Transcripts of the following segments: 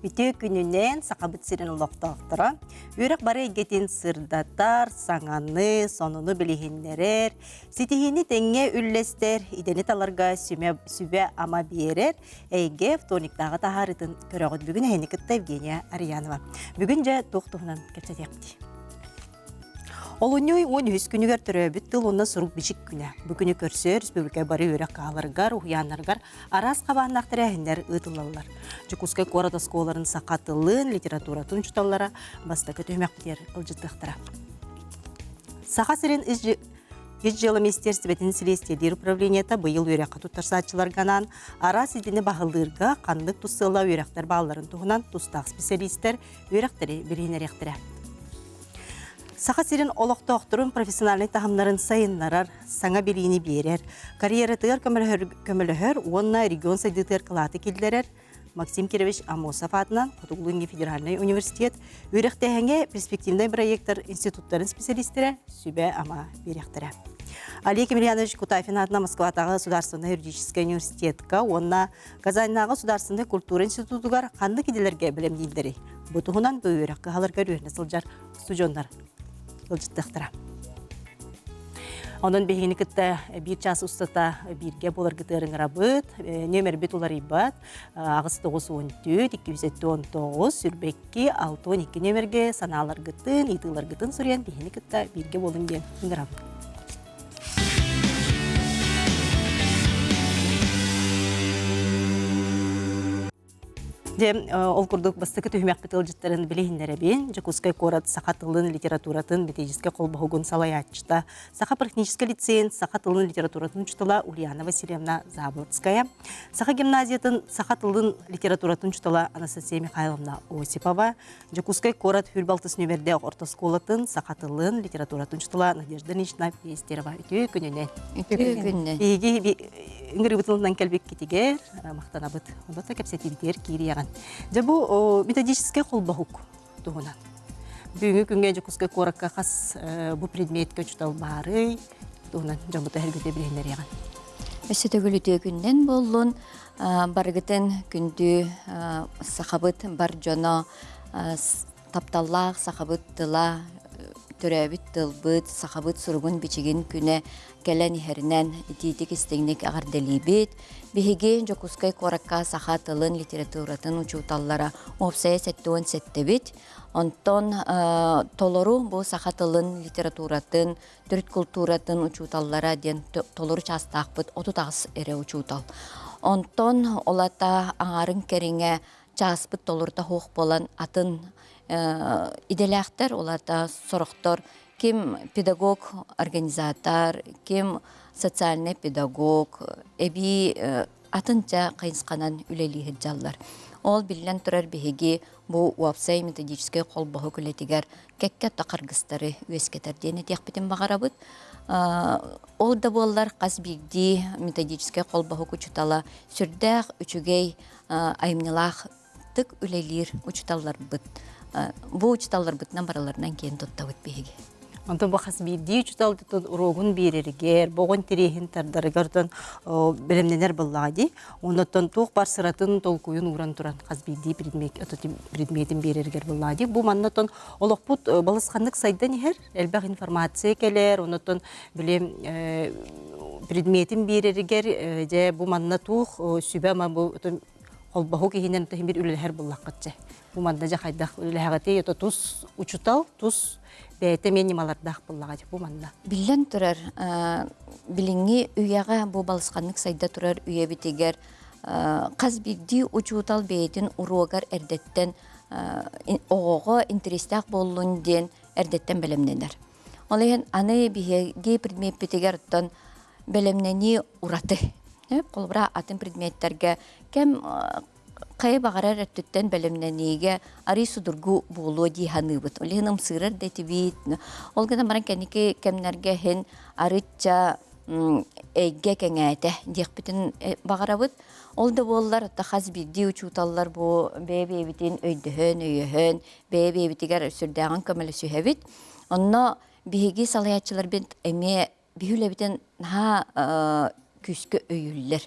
Үтүө күнүнэн Сахабыт сирин олохтоохторо үөрэх бары эйгэтин сырдатар, саҥаны, сонуну билиһиннэрэр, ситиһиини тэҥҥэ үллэстэр, идэни таларга сүбэ-ама биэрэр эйгэ вторниктааҕы таһаарыытын көрөҕүт. Бүгүн эһини кытта Евгения Арьянова. Бүгүн дьэ туох туһунан кэпсэтиэхпитий? Олунньу 13 күнүгэр төрөөбүт тыл уонна сурук-бичик күнэ. Бу күнү көрсө республика бары үөрэх кыһаларыгар, уһуйааннарыгар араас хабааннаах тэрээһиннэр ыытыллаллар. Дьокуускай куорат оскуолаларын саха тылын, литературатын учууталлара бастакы түһүмэхпитигэр ылдьыттыахтара. Саха сирин ис Ис дьыала министиэристибэтин силиэстийэлиир управлениета быйыл үөрэххэ туттарсааччыларга анаан араас идэни баһылыырга ханнык тус сыаллаах үөрэхтэр баалларын туһунан тустаах специалистэр үөрэхтэри билиһиннэриэхтэрэ. Саха сирин олохтоохторун профессиональнай таһымнарын сайыннарар, саҥа билиини биэрэр, карьератыгар көмөлөһөр уонна регион сайдыытыгар кылааты киллэрэр Максим Кирович Аммосов аатынан Хотугулуу-Илиҥҥи федеральнай университет үөрэхтээһиҥҥэ перспективнай проектар институттарын специалистэрэ сүбэ-ама биэриэхтэрэ. Олег Емельянович Кутафин аатынан Москватааҕы государственнай юридическай университетка уонна Казаннааҕы государственнай культура институтугар ханнык идэлэргэ бэлэмнииллэрий? Бу туһунан бу үөрэх кыһаларыгар үөрэнэ сылдьар устудьуоннар ыалдьыттыахтара. Онон биһигини кытта биир чаас устата бииргэ буоларгытыгар ыҥырабыт. Нүөмэрбит уларыйбат. 8 9 14 279 22 62 нүөмэргэ санааларгытын, ыйытыыларгытын суруйан биһигини кытта бииргэ буолуҥ диэн ыҥырабыт. Дьэ, ол курдук бастакы түһүмэхпит ыалдьыттарын билиһиннэрэбин. Дьокуускай куорат саха тылын, литературатын методическай холбоһугун салайааччыта, Саха политехническай лицейин саха тылын, литературатын учуутала Ульяна Васильевна Заболоцкая, Саха гимназиятын саха тылын, литературатын учуутала Анастасия Михайловна Осипова, Дьокуускай куорат Хүрбалтыс нүмердээх орто оскуолатын саха тылын, литературатын учуутала Надежда Ильинична Пестерова. Үтүө күнүнэн. Үтүө күнүнэн. Биһиги ыҥырыыбытынан кэлбиккитигэр махтанабыт. Онно кэпсэтиибитигэр киириэҕин. Дьэ бу методическай холбоһук туһунан. Бүгүҥҥү күҥҥэ Дьокуускай куоракка хас бу предметкэ учуутал баарый туһунан дьоммут эһэргитэ билиһиннэриэҕин. Өссө төгүл үтүө күннэн буоллун. Барыгытын күндү сахабыт бар дьоно тапталлаах сахабыт тыла, төрөөбүт тылбыт, сахабыт суругун-бичигин күнэ кэлэн иһэринэн итиитик истиҥник эҕэрдэлиибит. Биһиги Дьокуускай куоракка саха тылын, литературатын учууталлара уопсайа 77-бит. Онтон толору бу саха тылын, литературатын, төрүт култууратын учууталлара диэн толору чаастаахпыт 38 эрэ учуутал. Онтон олата аҥарын кэриҥэ чааспыт толорута суох буолан атын идэлээхтэр, олата сорохтор ким педагог организатор, ким социальный педагог, эбии атын дьэ хайысханан үлэлии сылдьаллар. Ол биллэн турар биһиги бу уопсай методическай холбоһук үлэтигэр кэккэ харгыстары үөскэтэр диэн этиэхпитин баҕарабыт. Ол да буоллар хас биирдии методическай холбоһук учуутала сүрдээх үчүгэй айымньылаахтык үлэлиир учууталларбыт. Бу учууталларбытынан барыларынан киэн туттабыт биһиги. Онтон бу хас биирдии учуутал уруогун биэрэригэр, боҕун тириэһин тардарыгар бэлэмнэнэр буоллаҕа дии. Оннуттан туох бар сыратын, толкуйун ууран туран хас биирдии предметин биэрэригэр буоллаҕа дии. Бу маннаттан олохпут балысханнык сайдан иһэр, элбэх информация кэлэр, оннуттан били предметин биэрэригэр дьэ бу манна туох сүбэ-ама бу холбоһук иһинэн бир үлэлэһэр буоллаххыт дьэ. Бу манна дьэ хайдах үлэлэһэҕитий, это тус учутал, тус бэйэтэ эмиэ ньымалардаах буоллаҕа дьэ бу манна. Биллэн турар, билиҥҥи үйэҕэ бу балысханнык сайда турар үйэбитигэр хас биирдии учуутал бэйэтин уруогар эрдэттэн оҕоҕо интэриэстээх буоллун диэн эрдэттэн бэлэмнэнэр. Ол иһин аны биһиги предмеппитигэр оттон бэлэмнэнии ураты. Холобура, атын предметтэргэ кэм хайа баҕарар өттүттэн бэлэмнэниигэ арый судургу буолуо дии саныыбыт. Ол иһин ымсыырар да этибит. Ол гынан баран кэнники кэмнэргэ иһин арычча эйгэ кэҥээтэ диэхпитин баҕарабыт. Ол да буоллар, хас биирдии учууталлар бу бэйэ-бэйэбитин өйдөһөн, өйөһөн, бэйэ-бэйэбитигэр сүрдээҕин көмөлөсүһэбит. Онно биһиги салайааччыларбыт эмиэ биһи үлэбитин наһаа күүскэ өйүүллэр.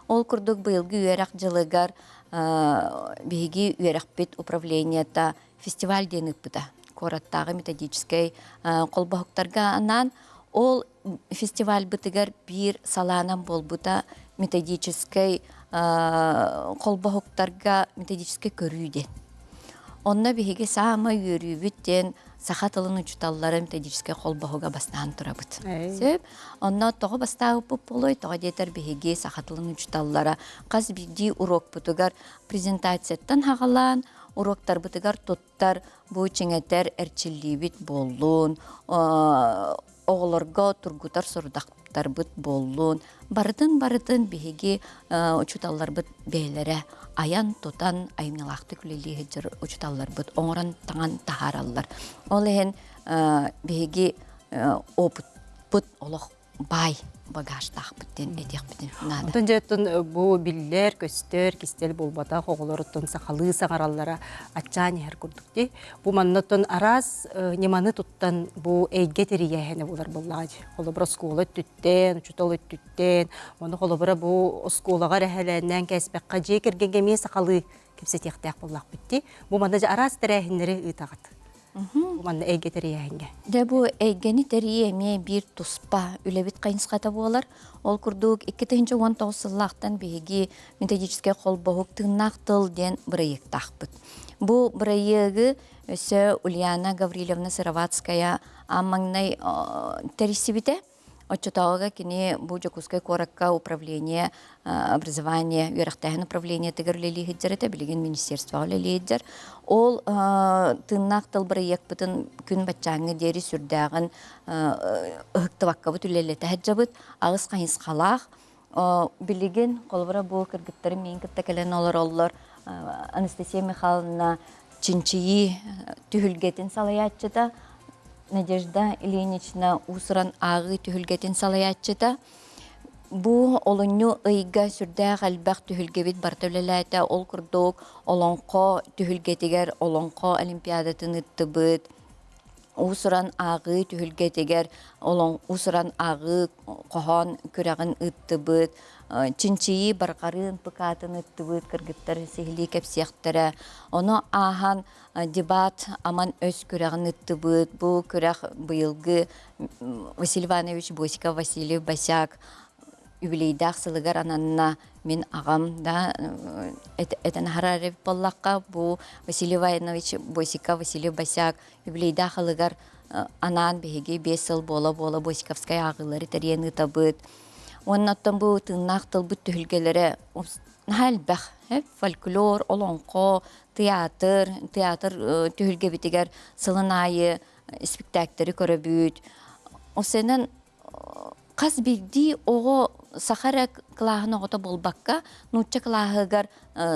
Ол курдук быйылгы үөрэх дьылыгар биһиги үөрэхпит управлениета фестиваль диэн ыыппыта. Куораттааҕы методическай холбоһуктарга анаан ол фестивальбытыгар биир салаанан буолбута методическай холбоһуктарга методическай көрүү диэн. Онно биһиги саамай үөрүүбүт диэн саха тылын учууталлара методическай холбоһуга бастаан турабыт. Сөп. Онно тоҕо бастаабыппыт буолуой? Тоҕо диэтэр биһиги саха тылын учууталлара хас биирдии уруокпутугар презентацияттан хаҕалаан уруоктарбытыгар туттар бу чиҥэтэр эрчиллиибит буоллун, оҕолорго тургутар сорудахтарбыт буоллун, барытын-барытын биһиги учууталларбыт бэйэлэрэ айан-тутан айымньылаахтык үлэлии сылдьар учууталларбыт оҥорон таҥан таһаараллар. Ол иһин биһиги опытпыт олох баай багажтаахпыт диэн этиэхпитин наада. Онтон дьэ оттон бу биллэр, көстөр, кистэл буолбатах оҕолоруттан сахалыы саҥараллара аччаан иһэр курдук дии. Бу манна оттон араас ньыманы туттан бу эйгэ тэрийээһинэ буолар буоллаҕа дии. Холобура оскуола өттүттэн, учуутал өттүттэн, ону холобура бу оскуолаҕа эрэһэлээннээн кээспэххэ дьиэ кэргэҥҥэ эмиэ сахалыы кэпсэтиэхтээх буоллахпыт дии. Бу манна дьэ араас тэрээһиннэри ыытаҕыт. Бу манна эйгэ тэрийээһиҥҥэ. Дьэ бу эйгэни тэрийии эмиэ биир туспа үлэбит хайысхата буолар. Ол курдук 2019 сыллаахтан биһиги методическай холбоһук тыыннаах тыл диэн бырайыактаахпыт. Бу бырайыагы өссө Ульяна Гаврильевна Сыроватская аан маҥнай тэрийсибитэ. Оччотооҕуга кини бу Дьокуускай куоракка управление образование үөрэхтээһин управлениетыгар үлэлии сылдьар этэ, билигин министерствоҕа үлэлии сылдьар. Ол тыыннаах тыл бырайыакпытын күн баччааҥҥа диэри сүрдээҕин ыһыктыбаккабыт үлэлэтэ сылдьабыт. Аҕыс хайысхалаах. Билигин холобура бу кыргыттарым миин кытта кэлэн олороллор. Анастасия Михайловна чинчийии түһүлгэтин салайааччыта, Надежда Ильинична уус-уран ааҕыы түһүлгэтин салайааччыта. Бу олунньу ыйга сүрдээх элбэх түһүлгэбит барыта үлэлээтэ. Ол курдук Олоҥхо түһүлгэтигэр Олоҥхо олимпиадатын ыыттыбыт. Уус-уран ааҕыы түһүлгэтигэр уус-уран ааҕыы хоһоон күрэҕин ыыттыбыт, чинчийии барҕарыы НПК-тын ыыттыбыт, кыргыттар сиһилии кэпсиэхтэрэ. Ону ааһан дебат аман өс күрэҕин ыыттыбыт. Бу күрэх быйылгы Василий Иванович Босиков Василий Босяк үбүлүөйдээх сылыгар ананна мин аҕам да этэн аһарар эбит буоллахха бу Василий Иванович Босиков Василий Босяк үбүлүөйдээх ылыгар анаан биһиги 5 сыл буола-буола Босиковскай ааҕыылары тэрийэн ыытабыт. Уонна оттон бу тыыннаах тылбыт түһүлгэлэрэ наһаа элбэх. Фольклор, олоҥхо, театр, театр түһүлгэбитигэр сылын аайы испиктээктэри көрөбүт. Осенен хас биирдии оҕо саха эрэ кылааһын оҕото буолбакка, нуучча кылааһыгар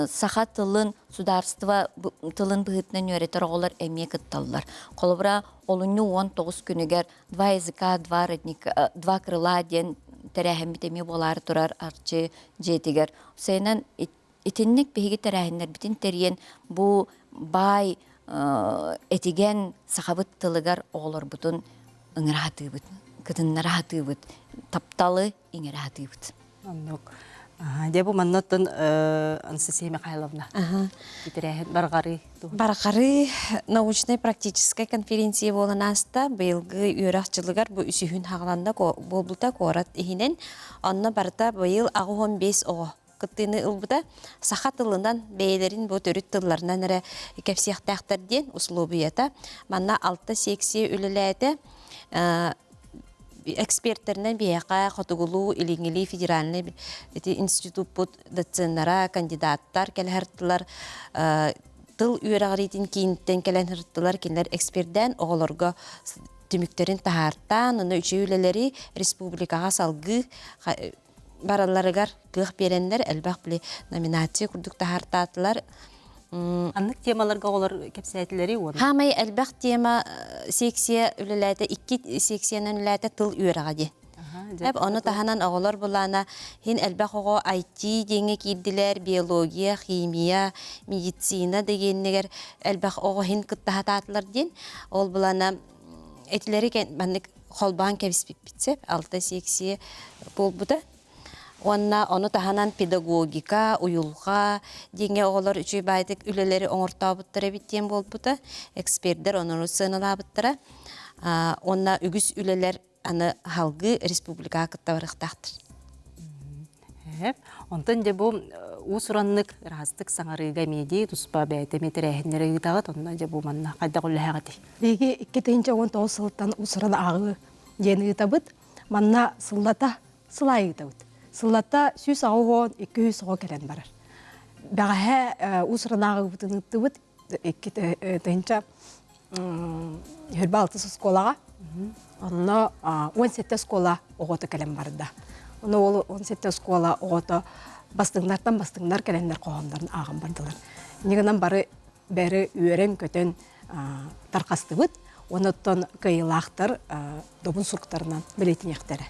саха тылын судаарыстыба тылын быһыытынан үөрэтэр оҕолор эмиэ кытталлар. Холобура, олунньу 19 күнүгэр «Два языка, два родника, два крыла» диэн тэрээһиммит эмиэ буолаары турар Арчы дьиэтигэр. Сайынан итинник биһиги тэрээһиннэрбитин тэрийэн бу баай этигэн сахабыт тылыгар оҕолорбутун ыҥыра сатыыбыт, кытыннара сатыыбыт, тапталы иҥэрэ сатыыбыт. Оннук. Дьэ бу маннаттан Анастасия Михайловна тэрээһин барҕарыы Барҕарыы научнай-практическай конференция буолан ааста. Быйылгы үөрэх дьылыгар бу үсүһүн хаҕаланна буолбута куорат иһинэн. Онно барыта быйыл 85 оҕо кыттыыны ылбыта. Саха тылынан бэйэлэрин бу төрүт тылларынан эрэ кэпсиэхтээхтэр диэн услуобуйата. Манна алта секция үлэлээтэ. Экспертэринэн биһиэхэ Хотугулуу Илиҥҥилии федеральнай ити институппут доценнара, кандидаттар кэлэһэртилэр тыл үөрэҕириитин кииниттэн кэлэн сырыттылар. Кинилэр экспердээн оҕолорго түмүктэрин таһаартаан, уонна үчүгэй үлэлэри республикаҕа салгыы баралларыгар кыах биэрэннэр элбэх били номинация курдук таһаартаатылар. Ханнык темаларга оҕолор кэпсээтилэри уонна? Хаамай элбэх тема секция үлэлээтэ, икки секциянан үлэлээтэ тыл үөрэҕэ диэн. Эп ону таһынан оҕолор булаана хин элбэх оҕо IT диэҥҥэ киирдилэр, биология, химия, медицина дегеннигэр элбэх оҕо хин кыттаһатаатылар диэн. Ол булаана этилэри маннык холбоон кэбиспиппит сөп алта секция буолбута. Уонна ону таһынан педагогика, уйулҕа диэҥҥэ оҕолор үчүгэй баайдык үлэлэри оҥортообуттар эбит диэн буолбута. Экспердэр ону сыаналаабыттара. Уонна үгүс үлэлэр аны салгыы республикаҕа кытта барыахтаахтар. Онтон дьэ бу уус-ураннык ыраастык саҥарыыга эмиэ туспа бэйэтэ эмиэ тэрээһиннэри ыытаҕыт онно дьэ бу манна хайдах үлэлэһэҕитий? Биһиги 2019 сылтан уус-уран ааҕыы диэн ыытабыт. Манна сыллата сыл аайы ыытабыт. Сыллата 180-200 оҕо кэлэн барар. Бэҕэһээ уус-уран ааҕыыбытын ыыттыбыт 2 26 оскуолаҕа. Онно 17 оскуола оҕото кэлэн барда. Ону ол 17 оскуола оҕото бастыҥнартан бастыҥнар кэлэннэр хоһооннорун ааҕан бардылар. Инньэ гынан бары бары үөрэн-көтөн тарҕастыбыт. Онуттан кыайыылаахтар добун суруктарынан бэлиэтиниэхтэрэ.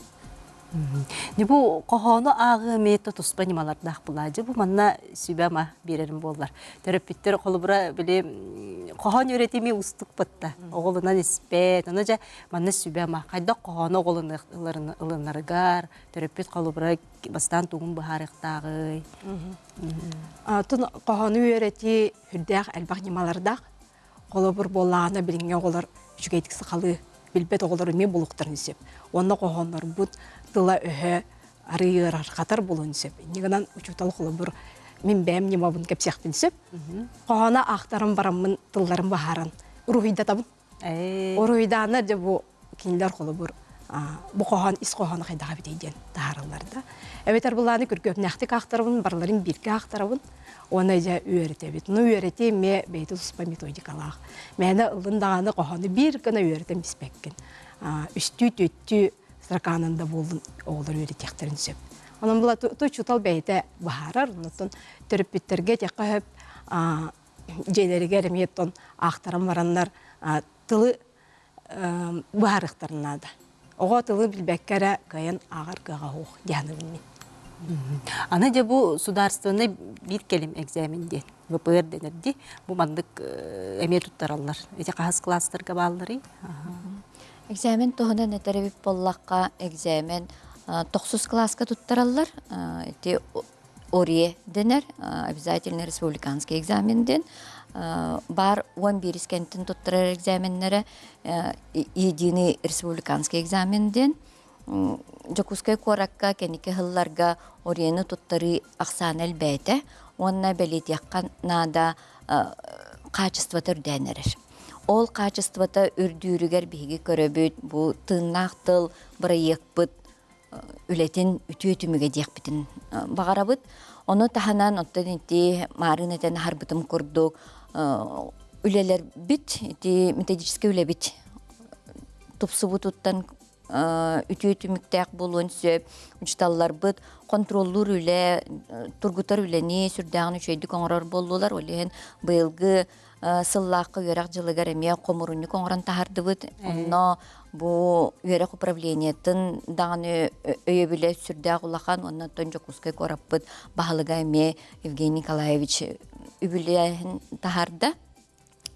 Дьэ бу хоһоону ааҕыы эмиэ туспа ньымалардаах буолаа. Дьэ бу манна сүбэ-ама биэрэрим буоллар. Төрөппүттэр холобура били хоһоон үөрэтии уустук батта. Оҕолунан испэт. Ону дьэ манна сүбэ-ама хайдах хоһоону оҕолун ылынарыгар төрөппүт холобура бастаан тугун быһаарыахтааҕый? Тун хоһоону үөрэтии сүрдээх элбэх ньымалардаах. Холобур буоллаҕына билиҥҥи оҕолор үчүгэйдик сахалыы билбэт оҕолор эмиэ булуохтарын сөп. Уонна хоһооннорбут тыла-өһө арыый ыарырҕатар буолуон сөп. Инньэ гынан учуутал холобур мин бэйэм ньымабын кэпсиэхпин сөп. Хоһооно аахтаран бараммын тылларын быһааран уруһуйдатабын. Уруһуйдааннар дьэ бу кинилэр холобур бу хоһоон ис хоһооно хайдах эбитий диэн таһаараллар да. Эбэтэр былааны күргүөмнээхтик аахтарабын, барыларын бииргэ аахтарабын уонна дьэ үөрэтэбит. Ну үөрэтии эмиэ бэйэтэ туспа методикалаах. Мээнэ ыллын даҕаны хоһоону биир гына үөрэтэн биспэккин. Үстүү, түөттүү строканан да буоллун оҕолор үөрэтиэхтэрин сөп. Онон була учуутал бэйэтэ быһаарар, оннуттан төрөппүттэргэ этиэххэ сөп дьиэлэригэр эмиэ оттон аахтаран бараннар тылы быһаарыахтарын наада. Оҕо тылы билбэккэ эрэ кыайан ааҕар кыаҕа суох диэханыбын мин. Аны дьэ бу судаарственнай биир кэлим экзамен диэн ВПР дэнэр дии. Бу маннык эмиэ туттараллар. Ити хаһыс класстарга баалларый? Экзамен туһунан этэр эбит буоллахха, экзамен тохсус кылааска туттараллар. Ити ОРЕ дэнэр, обязательный республиканский экзамен диэн. Бар 11 кэнтин туттарар экзаменнэрэ единый республиканский экзамен диэн. Дьокуускай куоракка кэнники сылларга ОРЕны туттарыы ахсаана элбээтэ уонна бэлиэтиэххэ наада хаачыстыбата үрдээн эрэр. Ол хаачыстыбата үрдүүрүгэр биһиги көрөбүт бу тыыннаах тыл бырайыакпыт үлэтин үтүө түмүгэ диэхпитин баҕарабыт. Ону таһынан оттон ити маарыын этэн аһарбытым курдук үлэлэрбит ити методическай үлэбит тупсубутуттан үтүө түмүктээх буолуон сөп. Учууталларбыт хонтуруоллуур үлэ, тургутар үлэни сүрдээҕин үчүгэйдик оҥорор буоллулар. Ол иһин быйылгы сыллаахха үөрэх дьылыгар эмиэ хомурунньук оҥорон таһардыбыт. Онно бу үөрэх управлениетын даҕаны өйөбүлэ сүрдээх улахан уонна оттон Дьокуускай куораппыт баһылыга эмиэ Евгений Николаевич үбүлээһин таһаарда.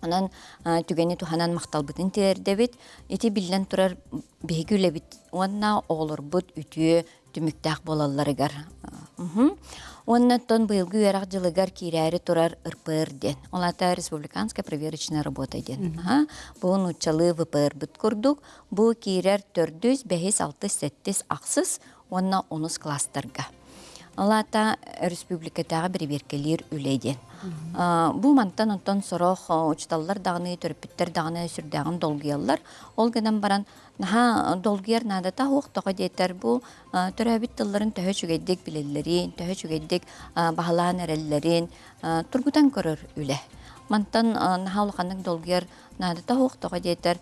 Онон түгэни туһанан махталбытын тиэрдэбит. Ити биллэн турар биһиги үлэбит уонна оҕолорбут үтүө түмүктээх буолалларыгар. Уонна оттон быйылгы үөрэх дьылыгар киирээри турар РПР диэн. Ол аата Республиканская проверочная работа диэн. Бу нууччалыы ВПР-быт курдук. Бу киирэр төрдүс, бэһис, алтыс, сэттис, ахсыс уонна онус класстарга. Ол аата республикатааҕы бэрэбиэркэлиир үлэ диэн. Бу мантан онтон сорох учууталлар даҕаны, төрөппүттэр даҕаны сүрдээҕин долгуйаллар. Ол гынан баран наһаа долгуйар наадата суох тоҕо диэтэр бу төрөөбүт тылларын төһө үчүгэйдик билэллэрин, төһө үчүгэйдик баһылаан эрэллэрин тургутан көрөр үлэ. Мантан наһаа улаханнык долгуйар наадата суох тоҕо диэтэр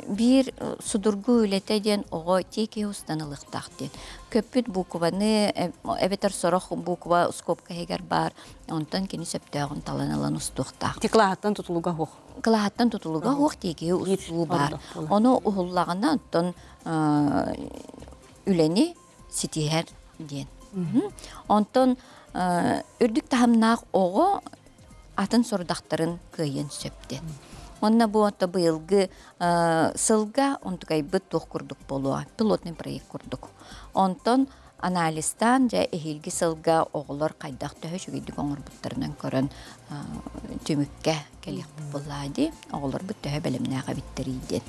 биир судургу үлэтэ диэн оҕо тиэкиһи устан ылыахтаах диэн. Көппүт буукубаны эбэтэр сорох буукуба скобка иһигэр баар, онтон кини сөптөөҕүн талан ылан устуохтаах. Ити кылааһыттан тутулуга суох. Кылааһыттан тутулуга суох тиэкиһи устуу баар. Ону уһуллаҕына оттон үлэни ситиһэр диэн. Онтон үрдүк таһымнаах оҕо атын сорудахтарын кыайыан сөп диэн. Онно бу ото быйылгы сылга онтукайбыт туох курдук буолуо, пилотный проект курдук. Онтон анализтаан дьэ эһиилги сылга оҕолор хайдах төһө үчүгэйдик оҥорбуттарынан көрөн түмүккэ кэлиэхпит буоллаа дии. Оҕолорбут төһө бэлэмнээх эбиттэрий диэн.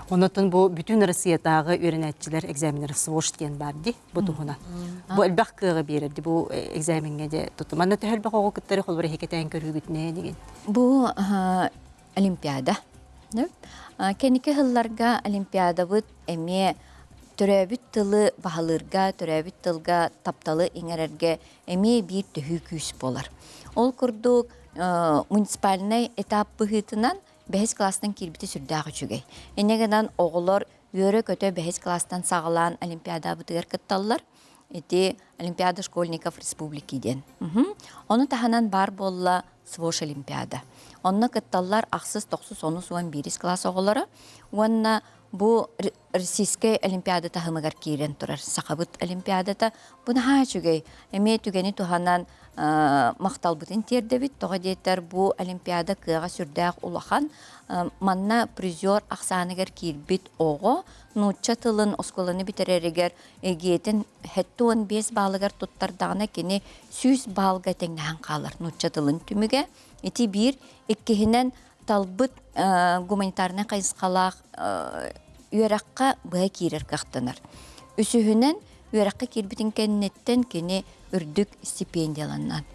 Онотон бу бүтүн Россиятааҕы үөрэнээччилэр экзаменнара СВОШ диэн баар дии бу туһунан. Бу элбэх кыаҕы биэрэр дии бу экзамеҥҥа дьэ туту. Манна төһө элбэх оҕо кыттары холобур эһикэтээн көрүүгүтүнэ деген. Бу Олимпиада. Кэнники сылларга Олимпиадабыт эмиэ төрөөбүт тылы баһылыырга, төрөөбүт тылга тапталы иҥэрэргэ эмиэ биир төһүү күүс буолар. Ол курдук муниципальнай этап быһыытынан бэһис класстан киирбитэ сүрдээх үчүгэй. Инньэ гынан оҕолор үөрэ-көтө бэһис класстан саҕалаан Олимпиадабытыгар кытталлар. Ити Олимпиада школьников республики диэн. Ону таһынан баар буолла СВОШ Олимпиада. Онно кытталлар ахсыс, тохсус, онус уон биирис класс оҕолоро уонна бу Российскай Олимпиада таһымыгар киирэн турар Сахабыт Олимпиадата бу наһаа үчүгэй. Эмиэ түгэни туһанан махталбытын тиэрдэбит. Тоҕо диэтэр бу Олимпиада кыаҕа сүрдээх улахан. Манна призер ахсааныгар киирбит оҕо нуучча тылын оскуоланы бүтэрэригэр эгиэтин 75 баалыгар туттардаҕына кини 100 баалга тэҥнэһэн хаалар нуучча тылын түмүгэ. Ити биир. Иккиһинэн талбыт гуманитарнай хайысхалаах үөрэххэ быһа киирэр кыахтанар. Үсүһүнэн, үөрэххэ киирбитин кэнниттэн кини үрдүк стипендияланан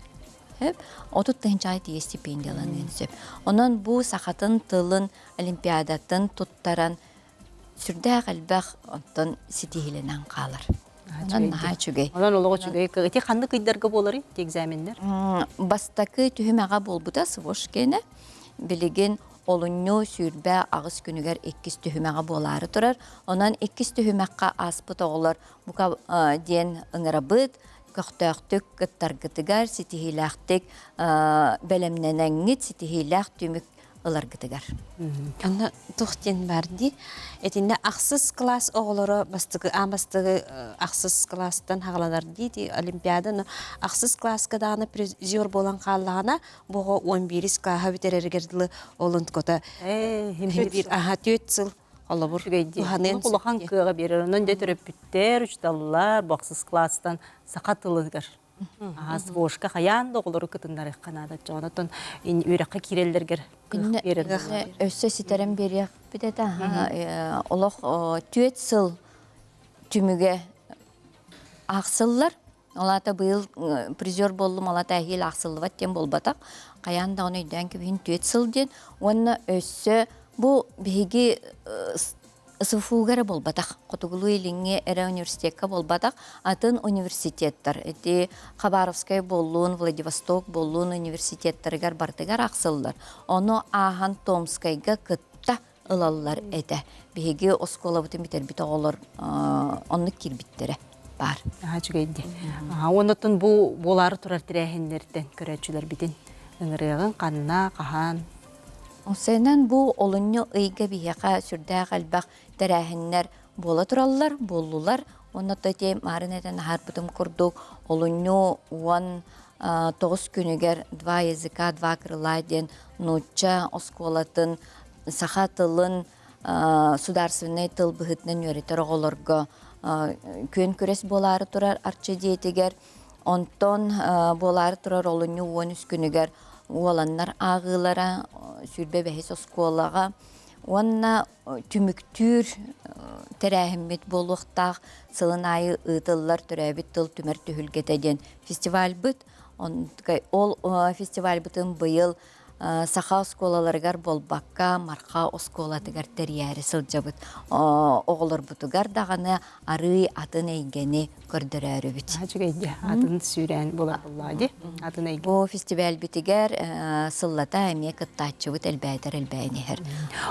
30 тыһыынчаҕа тиийэ стипендияланыан сөп. Онон бу сахатын тылын олимпиадатын туттаран сүрдээх элбэх оттон ситиһилэнэн хаалар. Онон наһаа үчүгэй. Онон олоҕо үчүгэй. Ити ханнык ыйдарга буоларый ити экзаменнэр? Бастакы түһүмэҕэ буолбута СВОШ киэнэ. Билигин олунньу 28 күнүгэр иккис түһүмэҕэ буолаары турар. Онон иккис түһүмэххэ ааспыт оҕолор бука диэн ыҥырабыт, көхтөөхтүк кыттаргытыгар, ситиһиилээхтик бэлэмнэнэҥҥит, ситиһиилээх түмүк ыларгытыгар. Онно туох диэн баар дии. Итиннэ ахсыс класс оҕолоро бастакы аан бастакы ахсыс класстан хаҕаланар дии ти олимпиада но ахсыс класска даҕаны призер буолан хааллаҕына бу оҕо он биирис класса бүтэрэригэр дылы олун кота биир аха түөрт сыл холобур туһаныан улахан кыаҕа биэрэр онон дьэ төрөппүттэр учууталлар бу ахсыс класстан саха тылыгар СВОшка хайаан да оҕолору кытыннарыахха наада. Онтон үөрэххэ киирэллэргэр кыах биэрэр. Өссө ситэрэн биэриэхпит этэ. Олох түөрт сыл түмүгэ аахсыллар. Ол аата быйыл призер буоллум, ол аата эһиил аахсыллыбат диэн буолбатах. Хайаан даҕаны өйдөөн кэбиһин түөрт сыл диэн. Уонна өссө бу биһиги СФУ-га эрэ буолбатах, Хотугулуу-Илиҥҥи эрэ университекка буолбатах, атын университеттар, ити Хабаровскай буоллун, Владивосток буоллун университеттарыгар барытыгар аахсыллар. Ону ааһан Томскайга кытта ылаллар этэ. Биһиги оскуолабытын бүтэрбит оҕолор оннук киирбиттэрэ баар. Аха үчүгэй дии. Оннуттан бу буолаары турар тэрээһиннэртэн көрөөччүлэрбитин ыҥырыаҕыҥ ханна, хаһан? Сэнэн бу олунньу ыйга биһиэхэ сүрдээх элбэх тэрээһиннэр буола тураллар, буоллулар. Уонна то ити маарын этэн аһарбытым курдук олунньу 19 күнүгэр «Два языка, два крыла» диэн нуучча оскуолатын саха тылын судаарственнай тыл быһыытынан үөрэтэр оҕолорго күөн күрэс буолаары турар Арчы дьиэтигэр. Онтон буолаары турар олунньу 13 күнүгэр уоланнар ааҕыылара 25 оскуолаҕа уонна түмүктүүр тэрээһиммит буолуохтаах сылын аайы ыытыллар төрөөбүт тыл түмэр түһүлгэтэ диэн фестивальбыт. Ол фестивальбытын быйыл саха оскуолаларыгар буолбакка, Марха оскуолатыгар тэрийээри сылдьабыт. Оҕолорбутугар даҕаны арыый атын эйгэни көрдөрөөрүбүт. Үчүгэй атын сүүрээн буолар буоллаҕа дии. Атын эйгэ. Бу фестивальбитигэр сыллата эмиэ кыттааччыбыт элбээтэр элбээн иһэр.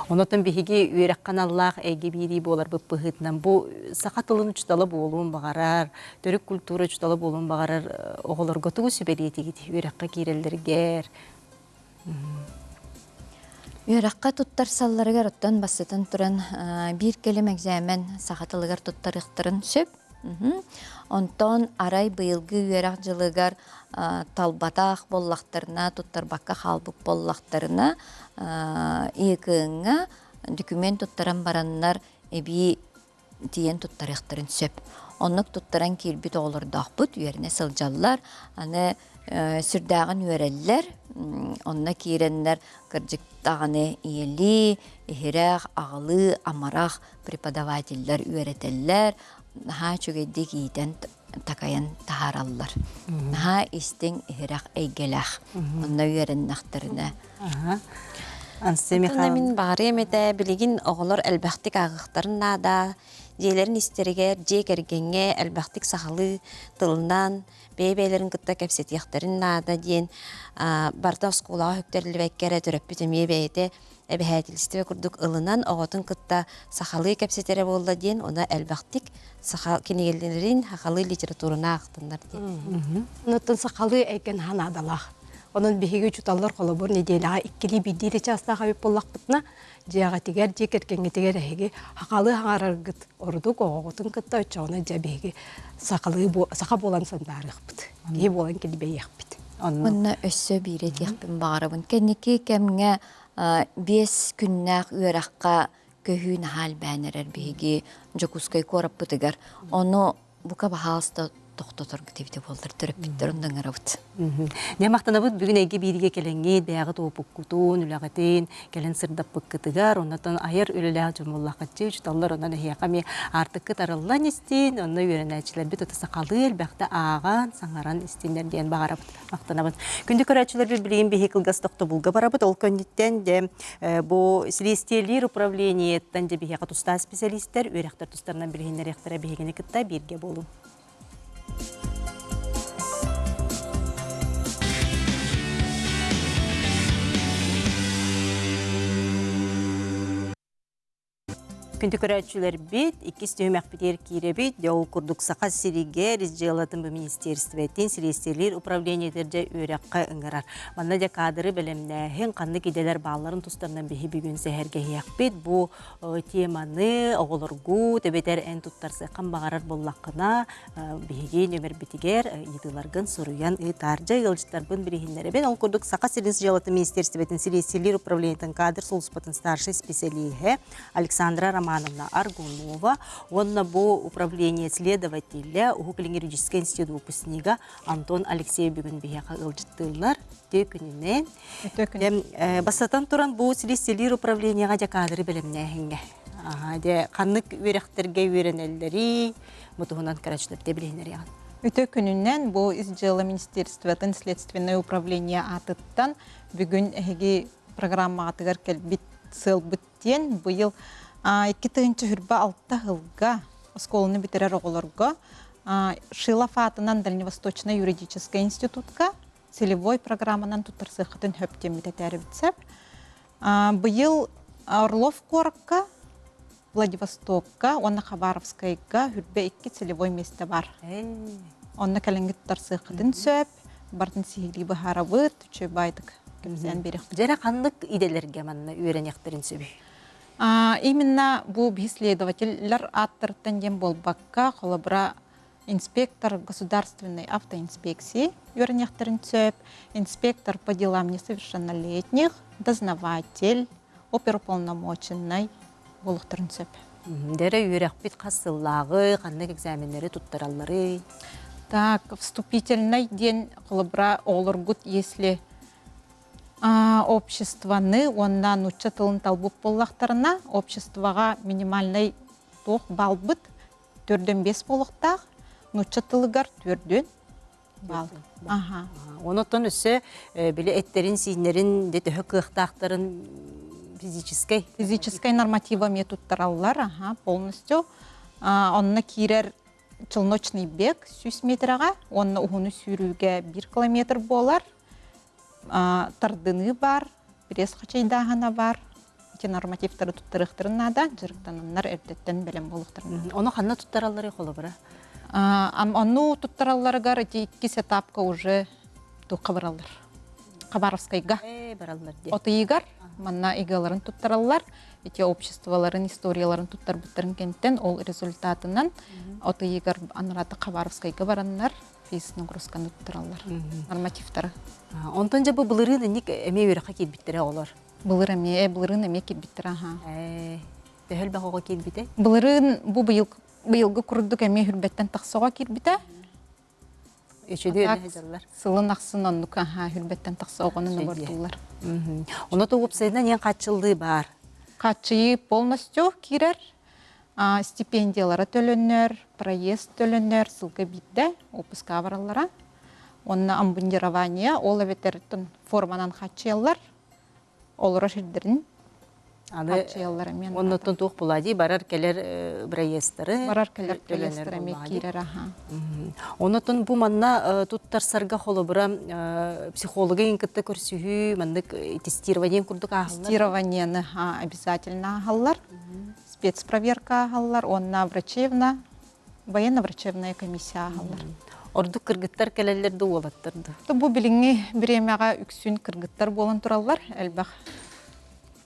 Онотон биһиги үөрэх аналлаах эйгэ биэрии буоларбыт быһыытынан бу саха тылын учуутала буолуон баҕарар, төрүт культура учуутала буолуон баҕарар оҕолорго тугу сүбэлиэтигит үөрэххэ киирэллэригэр Үөрэххэ туттарсалларыгар оттон бастатан туран биир кэлим экзамен саха тылыгар туттарыахтарын сөп. Онтон арай быйылгы үөрэх дьылыгар талбатах буоллахтарына, туттарбакка хаалбыт буоллахтарына, ИК-ҥа документ туттаран бараннар эбии тиийэн туттарыахтарын сөп. Оннук туттаран киирбит оҕолордоохпут, үөрэнэ сылдьаллар. Аны сүрдээҕин үөрэллэр. Онно киирэннэр кырдьык даҕаны ийэлии, иһирэх, аҕалыы, амарах преподавателлэр үөрэтэллэр. Наһаа үчүгэйдик иитэн такайан таһаараллар. Наһаа истиҥ, иһирэх эйгэлээх. Онно үөрэннэхтэринэ. Онно мин баҕарыам этэ, билигин оҕолор элбэхтик ааҕыахтарын наада. Дьиэлэрин истэригэр, дьиэ кэргэҥҥэ элбэхтик сахалыы тылынан бэйэ-бэйэлэрин кытта кэпсэтиэхтэрин наада диэн барыта оскуолаҕа үктэриллибэккэ эрэ төрөппүт эмиэ бэйэтэ эбэһээтилистибэ курдук ылынан оҕотун кытта сахалыы кэпсэтэрэ буолла диэн уна элбэхтик саха кинигэлэрин сахалыы литератураны аахтыннар диэн. Онуттан сахалыы эйгэн наадалаах. Онон биһиги учууталлар холобур нэдиэлэҕэ иккилии биирдии чаастаах эбит буоллахпытына, дьиэҕитигэр, дьиэ кэргэҥҥитигэр эһиги сахалыы хаҥараргыт ордук оҕоҕутун кытта оччоҕуна дьэ биһиги сахалыы саха буолан сандаарыахпыт, киһи буолан килбэйиэхпит. Онно өссө биир этиэхпин баҕарабын. Кэнники кэмҥэ 5 күннээх үөрэххэ көһүү наһаа элбээн эрэр биһиги Дьокуускай куораппытыгар. Ону бука баһаалыста тохтоторго эбитэ буоллар төрөппүттэр онно ыҥырабыт. Дьэ махтанабыт бүгүн эйгэ бииргэ кэлэҥҥит, бэйэҕит уопуккутун, үлэҕитин кэлэн сырдаппыккытыгар, оннотон айар үлэлээх дьон буоллаххытчы, учууталлар онон эһиэхэ эмиэ аартыккыт арыллан истин, онно үөрэнээччилэрбит ото сахалыы элбэхтэ ааҕан, саҥаран истиннэр диэн баҕарабыт. Махтанабын. Күндү көрөөччүлэрбит билигин биһи кылгас тохтобулга барабыт. Ол көннүттэн дьэ бу силиэстийэлиир управлениеттан дьэ биһиэхэ тустаах специалистэр үөрэхтэр тустарынан билиһиннэриэхтэрэ биһигини кытта бииргэ буолуҥ. Күндү көрөөччүлэрбит, иккис түһүмэхпитигэр киирэбит. Дьэ, ол курдук Саха сиригэр ис дьыалатын бу министиэристибэтин силиэстийэлиир управлениетыгар дьэ үөрэххэ ыҥырар. Манна дьэ каадыры бэлэмнээһин, ханнык идэлэр баалларын тустарынан биһи бүгүн сэһэргэһиэхпит. Бу теманы оҕолоргут эбэтэр эн туттарсыаххын баҕарар буоллаххына, биһиги нүөмэрбитигэр ыйытыыларгын суруйан ыытаар. Дьэ, ыалдьыттарбын билиһиннэрэбин. Ол курдук Саха сирин дьыалатын министиэристибэтин силиэстийэлиир управлениетын кадр сулууспатын старшай специалиһэ Александра Романовна Аргунова уонна бу управление следователя Уһук Илиҥҥи юридическай институт выпускнига Антон Алексеев бүгүн биһиэхэ ыалдьыттыыллар. Үтүө күнүнэн. Үтүө күн. Бастатан туран бу силиэстийэлиир управлениеҕа дьэ кадры бэлэмнээһиҥҥэ. Дьэ ханнык үөрэхтэргэ үөрэнэллэрий, бу туһунан кырачыларда билиһиннэриэҕин. Үтүө күнүнэн бу ис дьыала министерствотын следственное управление аатыттан бүгүн эһиги программаҕытыгар кэлбит сыалбыт диэн быйыл 2026 сылга оскуоланы бүтэрэр оҕолорго Шилов аатынан Дальневосточнай юридическай институтка целевой программанан туттарсыаххытын сөп диэммит этээрибит сөп. Быйыл Орлов куоракка, Владивостокка уонна Хабаровскайга хүрбэ икки целевой миэстэ бар. Онно кэлэҥҥит туттарсыаххытын сөп. Бартын сиһилии быһаарабыт, үчүгэй баайдык кэпсээн биэриэхпит. Дьэрэ ханнык идэлэргэ манна үөрэниэхтэрин сөбүй? Именно бу биһи следователлэр ааттарыттан диэн буолбакка, холобура инспектор государственной автоинспекции үөрэниэхтэрин сөп, инспектор по делам несовершеннолетних, дознаватель, оперуполномоченный буолуохтарын сөп. Дэрэ үөрэхпит хас сыллааҕы, ханнык экзаменнэри туттаралларый? Так, вступительный диэн холобура оҕолоргут если обществоны уонна нуучча тылын талбыт буоллахтарына, обществоҕа минимальный туох балбыт 4-5 буолуохтаах, нуучча тылыгар 4 бал. Аха. Онотон өссө били эттэрин-сииннэрин де төһө кыахтаахтарын физическэй физическэй норматива эмиэ туттараллар, аха, полностью. Онно киирэр челночный бег 100 метрэҕэ уонна уһуну сүүрүүгэ 1 километр буолар. Тардыныы бар, пресс хачайдааһына бар. Ити нормативтары туттарыахтарын наада, дьарыктананнар эрдэттэн бэлэм буолуохтарын наада. Ону ханна туттаралларый холобура? Ону туттаралларыгар ити иккис этапка уже туохха бараллар? Хабаровскайга. Бараллар дии. Отыйыгар манна игаларын туттараллар. Ити обществоларын, историяларын туттарбыттарын кэнтэн ол результатынан отыйыгар анарата Хабаровскайга бараннар физ нагрузканы туттараллар. Нормативтары. Онтон дьэ бу былырыын инник эмиэ үөрэххэ киирбиттэрэ оҕолор. Былыр эмиэ, былырыын эмиэ киирбиттэрэ аха. Төһө элбэх оҕо киирбитэй? Былырыын бу быйыл Быйылгы курдук эмиэ хүрбэттэн тахса оҕо киирбитэ. Үчүгэй дьаллар. Сылын ахсын оннук аха хүрбэттэн тахса оҕону нобордуулар. Ону то уопсайынан ең хааччыллыы бар. Хааччыйыы полностью киирэр. Стипендиялара төлөнөр, проезд төлөнөр, сылга биирдэ отпуска бараллара. Уонна обмундирование, ол эбэтэр форманан хааччыйаллар. Олорор сирдэрин Аны оннуттан туох булади барар кэлэр проездтары барар кэлэр проездтары эмиэ киирэр аха. Онотон бу манна туттарсарга холобура психологы кытта көрсүһүү маннык тестирование курдук ааһаллар. Тестированиены обязательно ааһаллар. Спецпроверка ааһаллар уонна врачебна военно-врачебная комиссия ааһаллар. Ордук кыргыттар кэлэллэр да уолаттар да? Бу билиҥҥи бириэмэҕэ үксүн кыргыттар буолан тураллар. Элбэх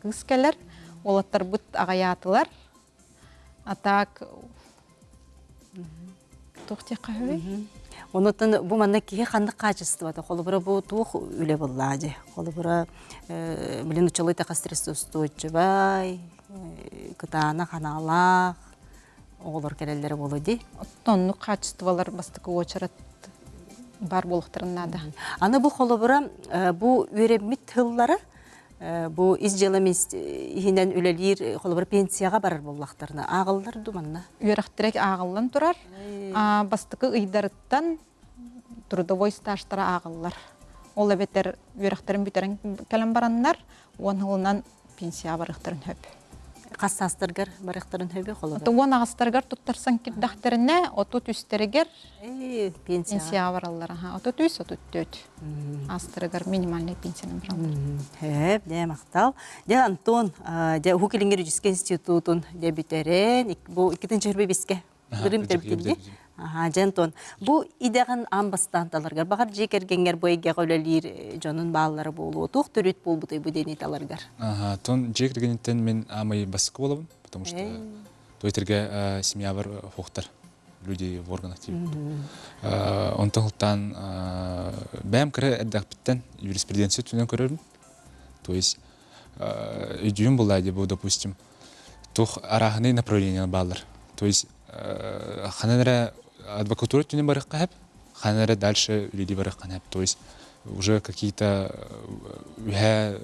кыыс кэлэр. Уолаттарбыт аҕайаатылар. А так туох диэххэ үһү? Онотон бу манна киһи ханнык хаачыстыбата холобура бу туох үлэ буллаа дьэ холобура билин учалый таха стрессоустойчивай кытаанах анаалаах оҕолор кэлэллэрэ буолуо дии. Оннук хаачыстыбалар бастакы уочарат баар буолуохтарын наада. Аны бу холобура бу үөрэммит тыллара бу ис дьыала иһинэн үлэлиир холобура пенсияҕа барар буоллахтарына ааҕыллар ду манна? Үөрэхтэрэ ааҕыллан турар. Бастакы ыйдарыттан трудовой стажтара ааҕыллар. Ол эбэтэр үөрэхтэрин бүтэрэн кэлэн бараннар 10 сылынан пенсияҕа барыахтарын сөп. Хас саастаргар барыахтарын сөбүй холобура? 18-тарыгар туттарсан кирдэхтэринэ, 33-тэригэр пенсияҕа бараллар. 33, 34 аастарыгар минимальный пенсиянан бараллар. Хөп, дьэ махтал. Дьэ Антон, дьэ Уһук Илиҥҥи юридическай институтун дьэ бүтэрэн, бу 2-биске Бырым төрүттүннэ. Аха, дьэ Антон, бу идэҕин аан бастаан таларгар, баҕар дьиэ кэргэҥҥэр бу эйгэҕэ үлэлиир дьонун бааллара буолуо, туох төрүт буолбутай бу диэни таларгар? Аха, тон дьиэ кэргэниттэн мин аамай баскы буолабын, потому что Твиттерге семьябар хуохтар люди в органах тиийбит. Онтон ылтаан бэйэм кыра эрдэхпиттэн юриспруденция өттүнэн көрөрүм. То есть өйдүүм буолла дии бу, допустим, туох арааһынай направление бааллар. То есть ханан эрэ адвокатура өттүнэн барыахха сөп, ханан эрэ дальше үлэлии барыахха сөп. То есть уже какие-то үһээ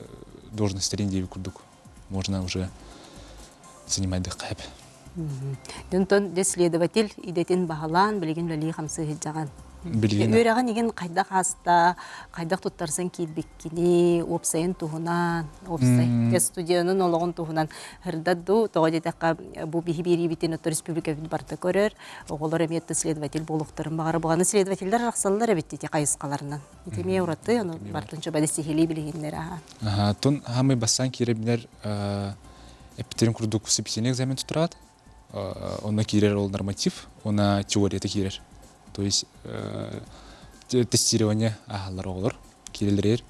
должностарын диэби курдук можно уже занимать дыхха сөп. Дьонтон дьэ следователь идэтин баһылаан билигин үлэлии хамсыы сылдьаҕын. Билигин Үөрэҕин игин хайдах ааста, хайдах туттарсан киирбиккини, уопсайын туһунан, уопсай дьэ студиянын олоҕун туһунан ырдат дуу, тоҕо диэтэххэ бу биһи биэриибитин отто республикабыт барыта көрөр, оҕолор эмиэ следователь буолуохтарын баҕара буҕаны следователлэр арахсаллар эбит ити хайысхаларынан. Ити эмиэ ураты, ону бартын чобады сиһилии билиһиннэр аха. Тун хамый бассан кииребинер эппиттерин курдук сипсине экзамен туттараат. Онно киирэр ол норматив, она теорията киирэр. То есть тестирование аһаллар оҕолор киирэллэр.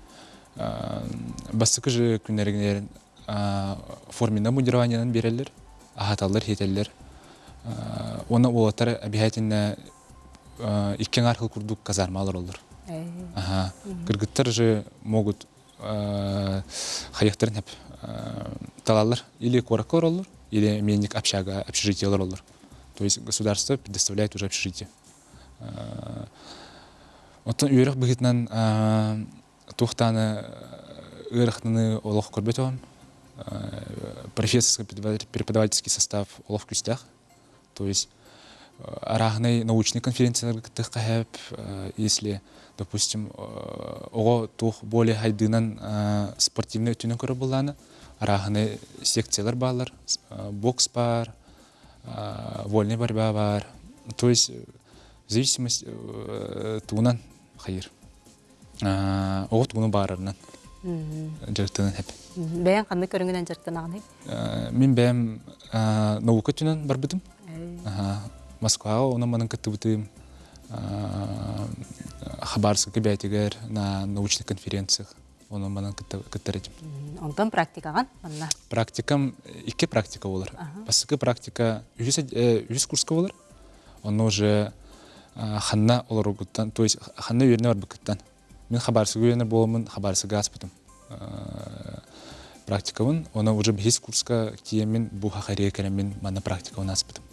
Бастакы же күннэригинер форменное мундированиенан береллер, аһаталлар, хетеллер. Уонна уолаттар обязательно икки аҥаар сыл курдук казарма олороллор. Ага. Кыргыттар же могут хайыахтарын хеп талаллар или куоракка олороллор, или менник общага, общежитие олороллор. То есть государство предоставляет уже общежитие. Оттон үөрэх быһыытынан туохтааны ыарахатыны олох көрбөтөҕүм. Профессорский преподавательский состав олох күүстээх. То есть арааһынай научный конференцияларга кыттыахха сөп. Если, допустим, оҕо туох более хайдыынан спортивный өттүнэн көрөр буоллаҕына, арааһынай секциялар бааллар. Бокс бар, вольная борьба бар. То есть зависимость тугунан хайыр. Оҕо тугуну баарарынан дьарыктанан сөп. Бэйэҥ ханнык көрүҥүнэн дьарыктанаҕыный? Мин бэйэм наука өттүнэн барбытым. Москваҕа онон манан кыттыбытым. Хабаровскай бэйэтигэр на научной конференциях онон манан кыттар этим. Онтон практикаҕын манна? Практикам икки практика болар. Бастакы практика үһүс курска болар. Онно уже ханна олоругуттан, то есть ханна үөрэнэ барбыккыттан. Мин Хабаровскайга үөрэнэр буоламмын Хабаровскайга ааспытым. Практикабын, оны уже бэһис курска тиийэммин бу Хахария кэлэммин манна практикабын ааспытым.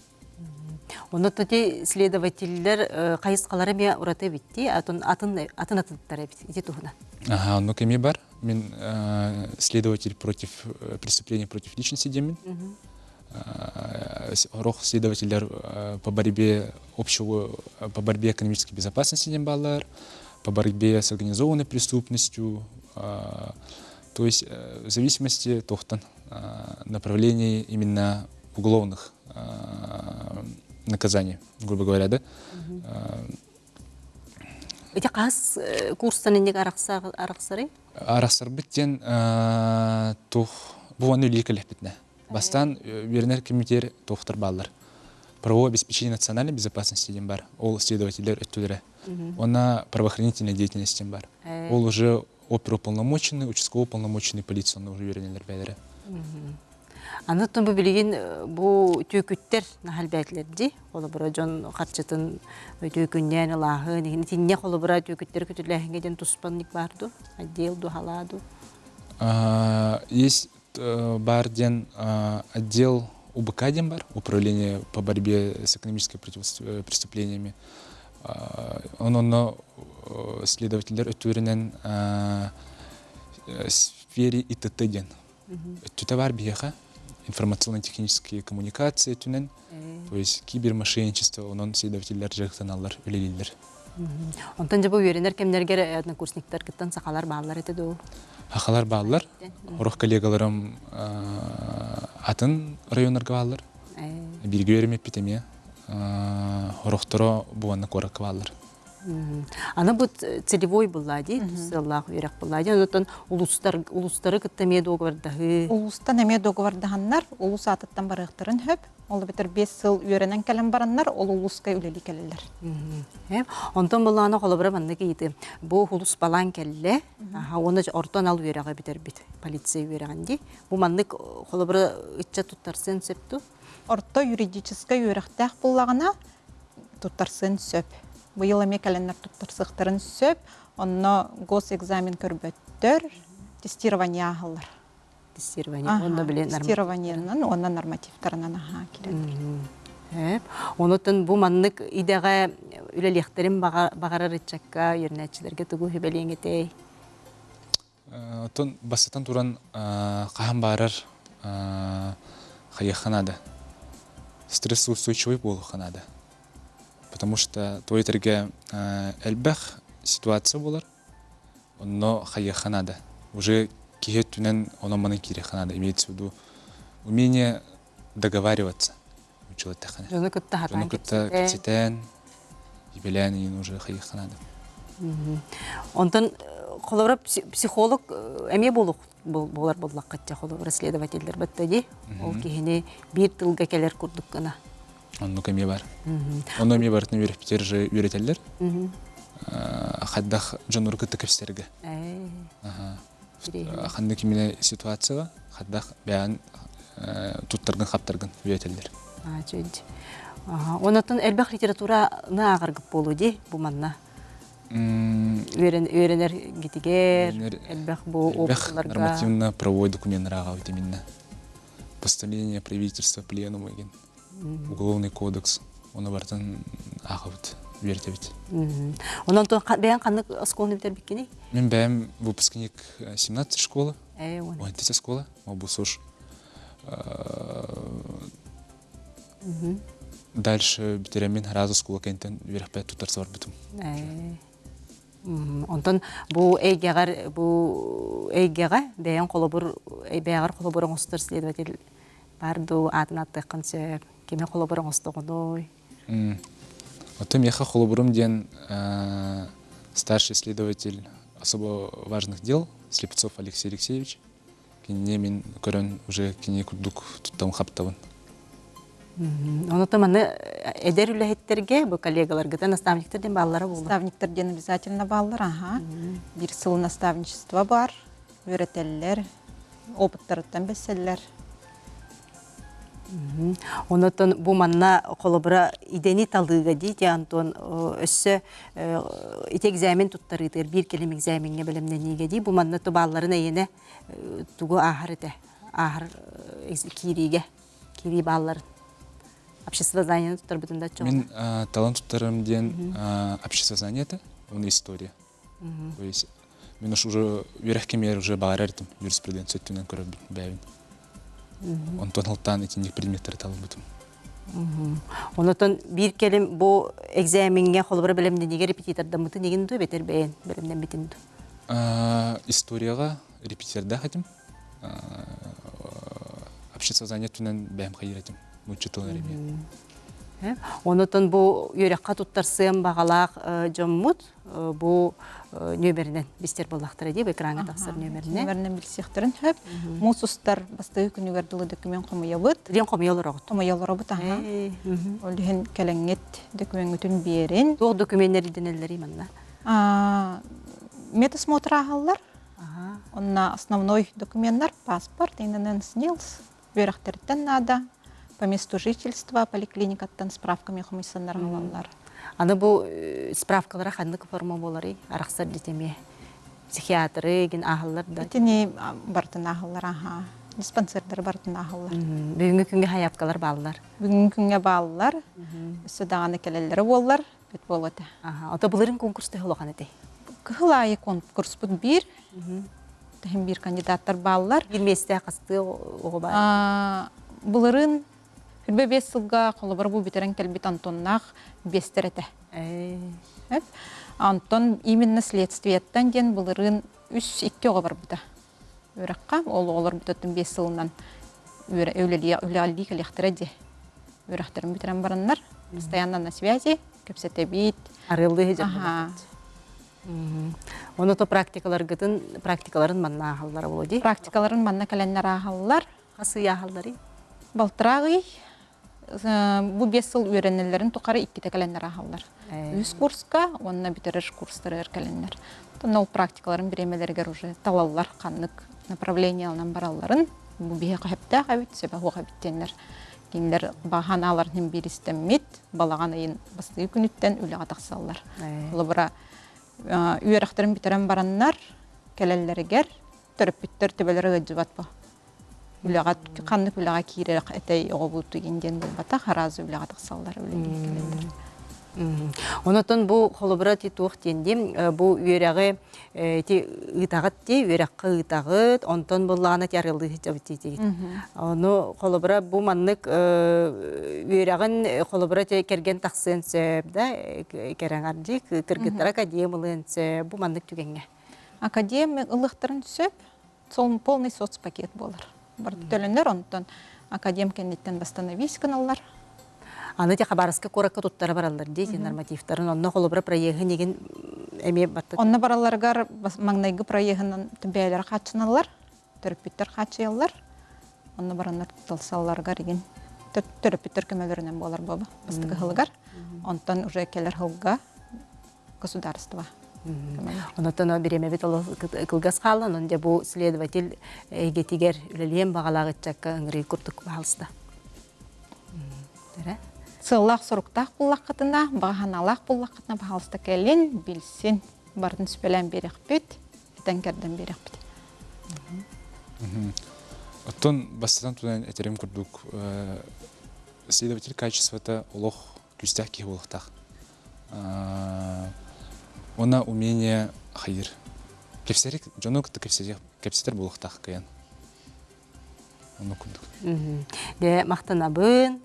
Онно ити следователлэр хайысхалара эмиэ ураты эбит атын атын атын атыттар эбит ити туһунан. Ага, оннук эмиэ бар. Мин следователь против преступления против личности диэммин. Орох следователлэр по борьбе общего по борьбе экономической безопасности диэн бааллар, по борьбе с организованной преступностью, то есть в зависимости тохтан направлений именно уголовных наказаний, грубо говоря, да. Ити хас курстан инник арахсарый? Арахсарбыт диэн тух бу аны үлии кэлэхпитинэ. Бастаан үөрэнэр кэмитиэр туохтар бааллар. Правовое обеспечение национальной безопасности диэн бар. Ол следователлэр өттүлэрэ. Уонна правоохранительная деятельность диэн бар. Ол уже оперуполномоченный, участковый уполномоченный полиция уже үөрэнэллэр бэйэлэрэ. Аны бу билигин бу түөкүттэр наһалбээтилэр дии. Холобура дьон харчытын түөкүннээн ылааһын, итиннэ холобура түөкүттэр күтүлээһиҥҥэ диэн туспанник баар ду, отдел ду, халаа ду? Есть бар диэн отдел УБК диэн бар, Управление по борьбе с экономическими преступлениями. Он онно следователлэр өттүлэринэн сфере ИТТ диэн өттүтэ бар биһиэхэ информационно-технические коммуникации өттүнэн, то есть кибермошенничество, онон следователлэр дьарыктаналлар, үлэлииллэр. Онтон дьэ бу үөрэнэр кэмнэргэр однокурсниктаргыттан сахалар бааллар этэ дуу? Сахалар бааллар. Орох коллегаларым атын районнарга бааллар. Бииргэ үөрэммиппит эмиэ. Орохторо буонна куоракка бааллар. Аны бу целевой булла дии, сыаллаах үөрэх булла дии. Онтон улуустар улуустары кытта эмиэ договордаһыы. Улуустан эмиэ договордаһаннар, улуус аатыттан барыахтарын сөп. Ол эбэтэр 5 сыл үөрэнэн кэлэн бараннар, ол улууска үлэлии кэлэллэр. Онтон буллаана холобура маннык ыйытыы. Бу улус балаан кэллэ, уонна орто анал үөрэҕи бүтэрбит полиция үөрэҕин дии. Бу маннык холобура ыччат туттарсыан сөп дуу? Орто юридическай үөрэхтээх буллаҕына туттарсыан сөп. Быйыл эмиэ кэлэннэр туттарсыахтарын сөп. Онно госэкзамен көрбөттөр, тестирование ааһаллар. Тестирование уонна биле Тестированиенан уонна нормативтарынан аһаа киирэллэр. Онотон бу маннык идэҕэ үлэлиэхтэрин баҕарар ыччакка, үөрэнээччилэргэ тугу сүбэлиэҥ этэй? Оттон бастатан туран хаһан баарар хайыахха наада. Стрессоустойчивый буолуохха наада. Потому что твой этэргэ элбэх ситуация буолар, онно хайыахха наада. Уже киһи өттүнэн онон-манан киириэххэ наада. Имеется в виду умение договариваться учил эттэххинэ. Дьону кытта хатаан Дьону кытта кэпсэтэн, ибэлээн иин уже хайыахха наада. Онтон холобура психолог эмиэ буолуох буолар буоллаххытча холобура следователлэр батта дии. Ол киһини биир тылга кэлэр курдук гына. Оннук эмиэ бар. Ону эмиэ барытын үөрэппитер же үөрэтэллэр. Хайдах дьоннору кытта кэпсэтэргэ. Ханнык именно ситуацияға хайдах бэйэн туттаргын хаптаргын үөрэтэллэр. Онотон элбэх литератураны ааҕаргыт буолуо дии бу манна. Үөрэнэр гитигэр элбэх бу опытларга. Нормативно-правовой документтар ааҕабыт именно. Постановление правительства пленума деген уголовный кодекс оны барытын ааҕабыт, үөрэтэбит. Онон бэйэҥ ханнык оскуоланы бүтэрбиккиний? Мин бэйэм выпускник 17 школы, 17 школа, обусуш. Дальше бүтэрэммин сразу школа кэнтэн үөрэхпэ туттарса барбытым. Онтон бу эйгэҕэр бу эйгэҕэ бэйэҥ холобур бэйэҕэр холобур оҥостор следователь баар дуу аатын ааттыаххын сөп кими холобур оҥостоҕунуй? Оттон миэхэ холобурум диэн старший следователь особо важных дел Слепцов Алексей Алексеевич. Кинини мин көрөн уже кини курдук туттам хаптабын. Онотон маны эдэр үлэһиттэргэ бу коллегаларгыта наставниктар диэн бааллара буолла. Наставниктар диэн обязательно бааллар, аха. Биир сыл наставничество бар, үөрэтэллэр, опыттарыттан бэсэллэр. Онотон бу манна холобура идэни талыыга дии Антон өссө ити экзамен туттарыытыгар биир кэлим экзамеҥҥэ бэлэмнэниигэ дии бу манна тубаалларын эйэнэ тугу ааһар этэ ааһар киириигэ киирии баалларын. Обществознание туттарбытын да Мин талан туттарым диэн обществознание это, он история. То есть мен уже үөрэх кэмигэр уже баҕарар этим юриспруденция өттүнэн көрөрбүт бэйэбин. Онтон алтаан итинник предметтэри талбытым. Онотон биир кэлим бу экзамеҥҥэ холобура бэлэмнэнигэ репетитордаммытын игин дуу эбэтэр бэйэн бэлэмнэммитин дуу? Историяҕа репетитордаах этим. Обществознание өттүнэн бэйэм хайыр этим. Нуучча тылын эмиэ. Онотон бу үөрэххэ туттарсыан баҕалаах дьоммут бу нүөмэринэн бистэр буоллахтара дии, экраҥҥа тахсар нүөмэринэн. Нүөмэринэн билсиэхтэрин сөп. Муус устар бастакы күнүгэр дылы документ хомуйабыт. Диэн хомуйа олороҕут. Хомуйа олоробут, аха. Ол иһин кэлэҥҥит докумеҥҥутун биэрин. Туох документнэр ирдэнэллэрий манна? Медосмотр ааһаллар. Онно основной докуменнар паспорт, ИНН, СНИЛС, үөрэхтэриттэн наада, по месту жительства поликлиникаттан справками хомуйсаннар ылаллар. Аны бу справкалара ханнык форма буоларый? Арахсар дитими психиатры гин ааһаллар да? Итини барытын ааһаллар, аха. Диспансердары барытын ааһаллар. Бүгүҥҥү күҥҥэ хайапкалар бааллар. Бүгүҥҥү күҥҥэ бааллар. Өссө даҕаны кэлэллэрэ буоллар, бит буолуо этэ. Ото былырын конкурс төһө улахан этэй? Кыһыл аайы конкурспут биир. Тэһин биир кандидаттар бааллар. Биир миэстэ хастыы оҕо баар? Былырын хүрбэ 5 сылга холобура бу бүтэрэн кэлбит Антоннаах биэстэр этэ. Антон именно следствиеттан диэн былырыын үс икки оҕо барбыта. Үөрэххэ ол оҕолор бүтөттүн 5 сылынан үлэлии кэлиэхтэрэ дии. Үөрэхтэрин бүтэрэн бараннар постоянно на связи, кэпсэтэбит. Арыаллыы дьарыктанабыт. Ону то практикаларгытын практикаларын манна ааһаллар буолуо дии. Практикаларын манна кэлэннэр ааһаллар. Хас ый ааһалларый? Балтараа ый. Бу 5 сыл үөрэнэллэрин тухары иккитэ кэлэннэр ааһаллар. Үс курска уонна бүтэрэр курстарыгар кэлэннэр. Онно ол практикаларын бириэмэлэригэр уже талаллар ханнык направленияланан баралларын. Бу биһиэхэ сөптөөх эбит, сөбө суох эбит диэннэр кинилэр баҕа санааларын биир истэммит балаҕан ыйын бастакы күнүттэн үлэҕэ тахсаллар. Холобура, үөрэхтэрин бүтэрэн бараннар кэлэллэригэр төрөппүттэр төбөлөрө ыалдьыбат бо. Үлэҕэ ханнык үлэҕэ киирэр этэй оҕобут игин диэн буолбатах, араас үлэҕэ тахсаллар, үлэлии кэлэллэр. Онотон бу холобура ти туох диэн дим бу үөрэҕи ити ыытаҕыт дии, үөрэххэ ыытаҕыт, онтон буллаҕына ти арыаллыы сылдьабыт диэтигит. Ону холобура бу маннык үөрэҕин холобура ти кэргэн тахсыан сөп да кэрэҥэр дии, кыргыттара академ ылыан сөп бу маннык түгэҥҥэ. Академ ылыахтарын сөп, сол полный соцпакет буолар. Барыта төлөнөр, онтон академ кэнниттэн восстановись гыналлар. Аны те Хабаровска куоракка туттара бараллар дии нормативтарын. Онно холобура проеһын игин эмиэ батта. Онно баралларыгар маҥнайгы проеһынан бэйэлэрэ хааччыналлар, төрөппүттэр хааччыйаллар. Онно бараннар тутталсалларыгар игин төрөппүттэр көмөлөрүнэн буолар буоба бастакы сылыгар. Онтон уже кэлэр сылга государство. Онотон бириэмэбит кылгас хаалла, онон дьэ бу следователь эйгэтигэр үлэлиэн баҕалаах ыччакка ыҥырыы курдук баһалыста. Сыаллаах соруктаах буллаххытына, баҕа буллаххытына, баһалыста кэлин, билсин, барытын сүбэлээн биэрэхпит, этэн кэрдэн биэрэхпит. Оттон бастатан туран этерим курдук следователь качествота олох күүстээх киһи буолуохтаах. Уонна умение хайыр. Кэпсэрик, дьону кытта кэпсэтэр буолуохтаах кыйан. Онно курдук. Дэ махтанабын,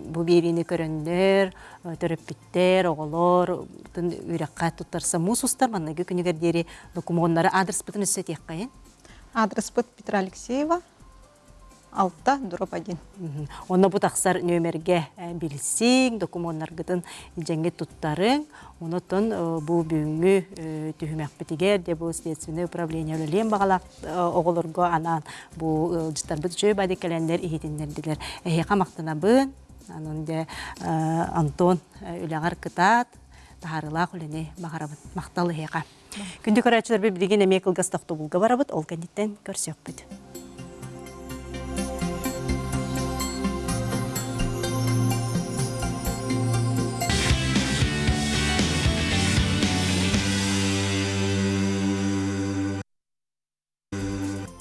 бу биэриини көрөннөр, төрөппүттэр, оҕолор үөрэххэ туттарса муус устар манныгы күнүгэр диэри докумуоннары аадырыспытын өссө этиэххэйин. Аадырыспыт Петра Алексеева, 6 дроп 1. Онно бу тахсар нүөмэргэ билсиҥ, докумуоннаргытын дьэҥҥэ туттарыҥ. Онотон бу бүгүҥҥү түһүмэхпитигэр дьэ бу следственное управление үлэлиэн баҕалаах оҕолорго анаан бу ыалдьыттарбыт үчүгэй баайдык кэлэннэр иһитиннэрдилэр. Эһиэхэ махтанабын. Анан дьэ Антон үлэҕэр кытаат, таһаарыылаах үлэни баҕарабын. Махтал эһиэхэ. Күндү көрөөччүлэрбит билигин эмиэ кылгас тохтобулга барабыт, ол кэнниттэн көрсүөхпүт.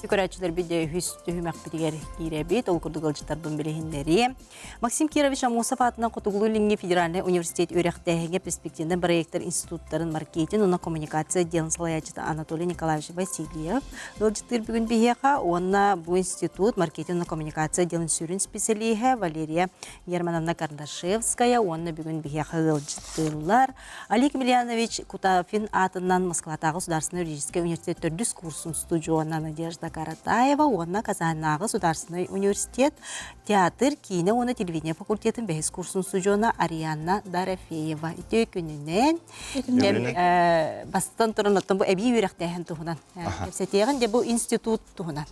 Көрөөччүлэрбит дьэ үһүс түһүмэхпитигэр киирэбит. Ол курдук ыалдьыттарбын билиһиннэриэм. Максим Кирович Аммосов аатынан Хотугулуу-Илиҥҥи федеральнай университет үөрэхтээһиҥҥэ перспективнай проектар институттарын маркетинг уонна коммуникация отделын салайааччыта Анатолий Николаевич Васильев ыалдьыттыыр бүгүн биһиэхэ уонна бу институт маркетинг уонна коммуникация отделын сүрүн специалиһэ Валерия Германовна Кардашевская уонна бүгүн биһиэхэ ыалдьыттыыллар. Олег Емельянович Кутафин аатынан Москватааҕы государственнай юридическай университет төрдүс курсун студиона Надежда Каратаева уонна Казаннааҕы государственнай университет театр, киинэ уонна телевидение факультетын бэһис курсун студиона Арианна Дорофеева. Үтүө күнүнэн. Бастатан туран оттон бу эбии үөрэхтээһин туһунан кэпсэтиэҕин дьэ бу институт туһунан.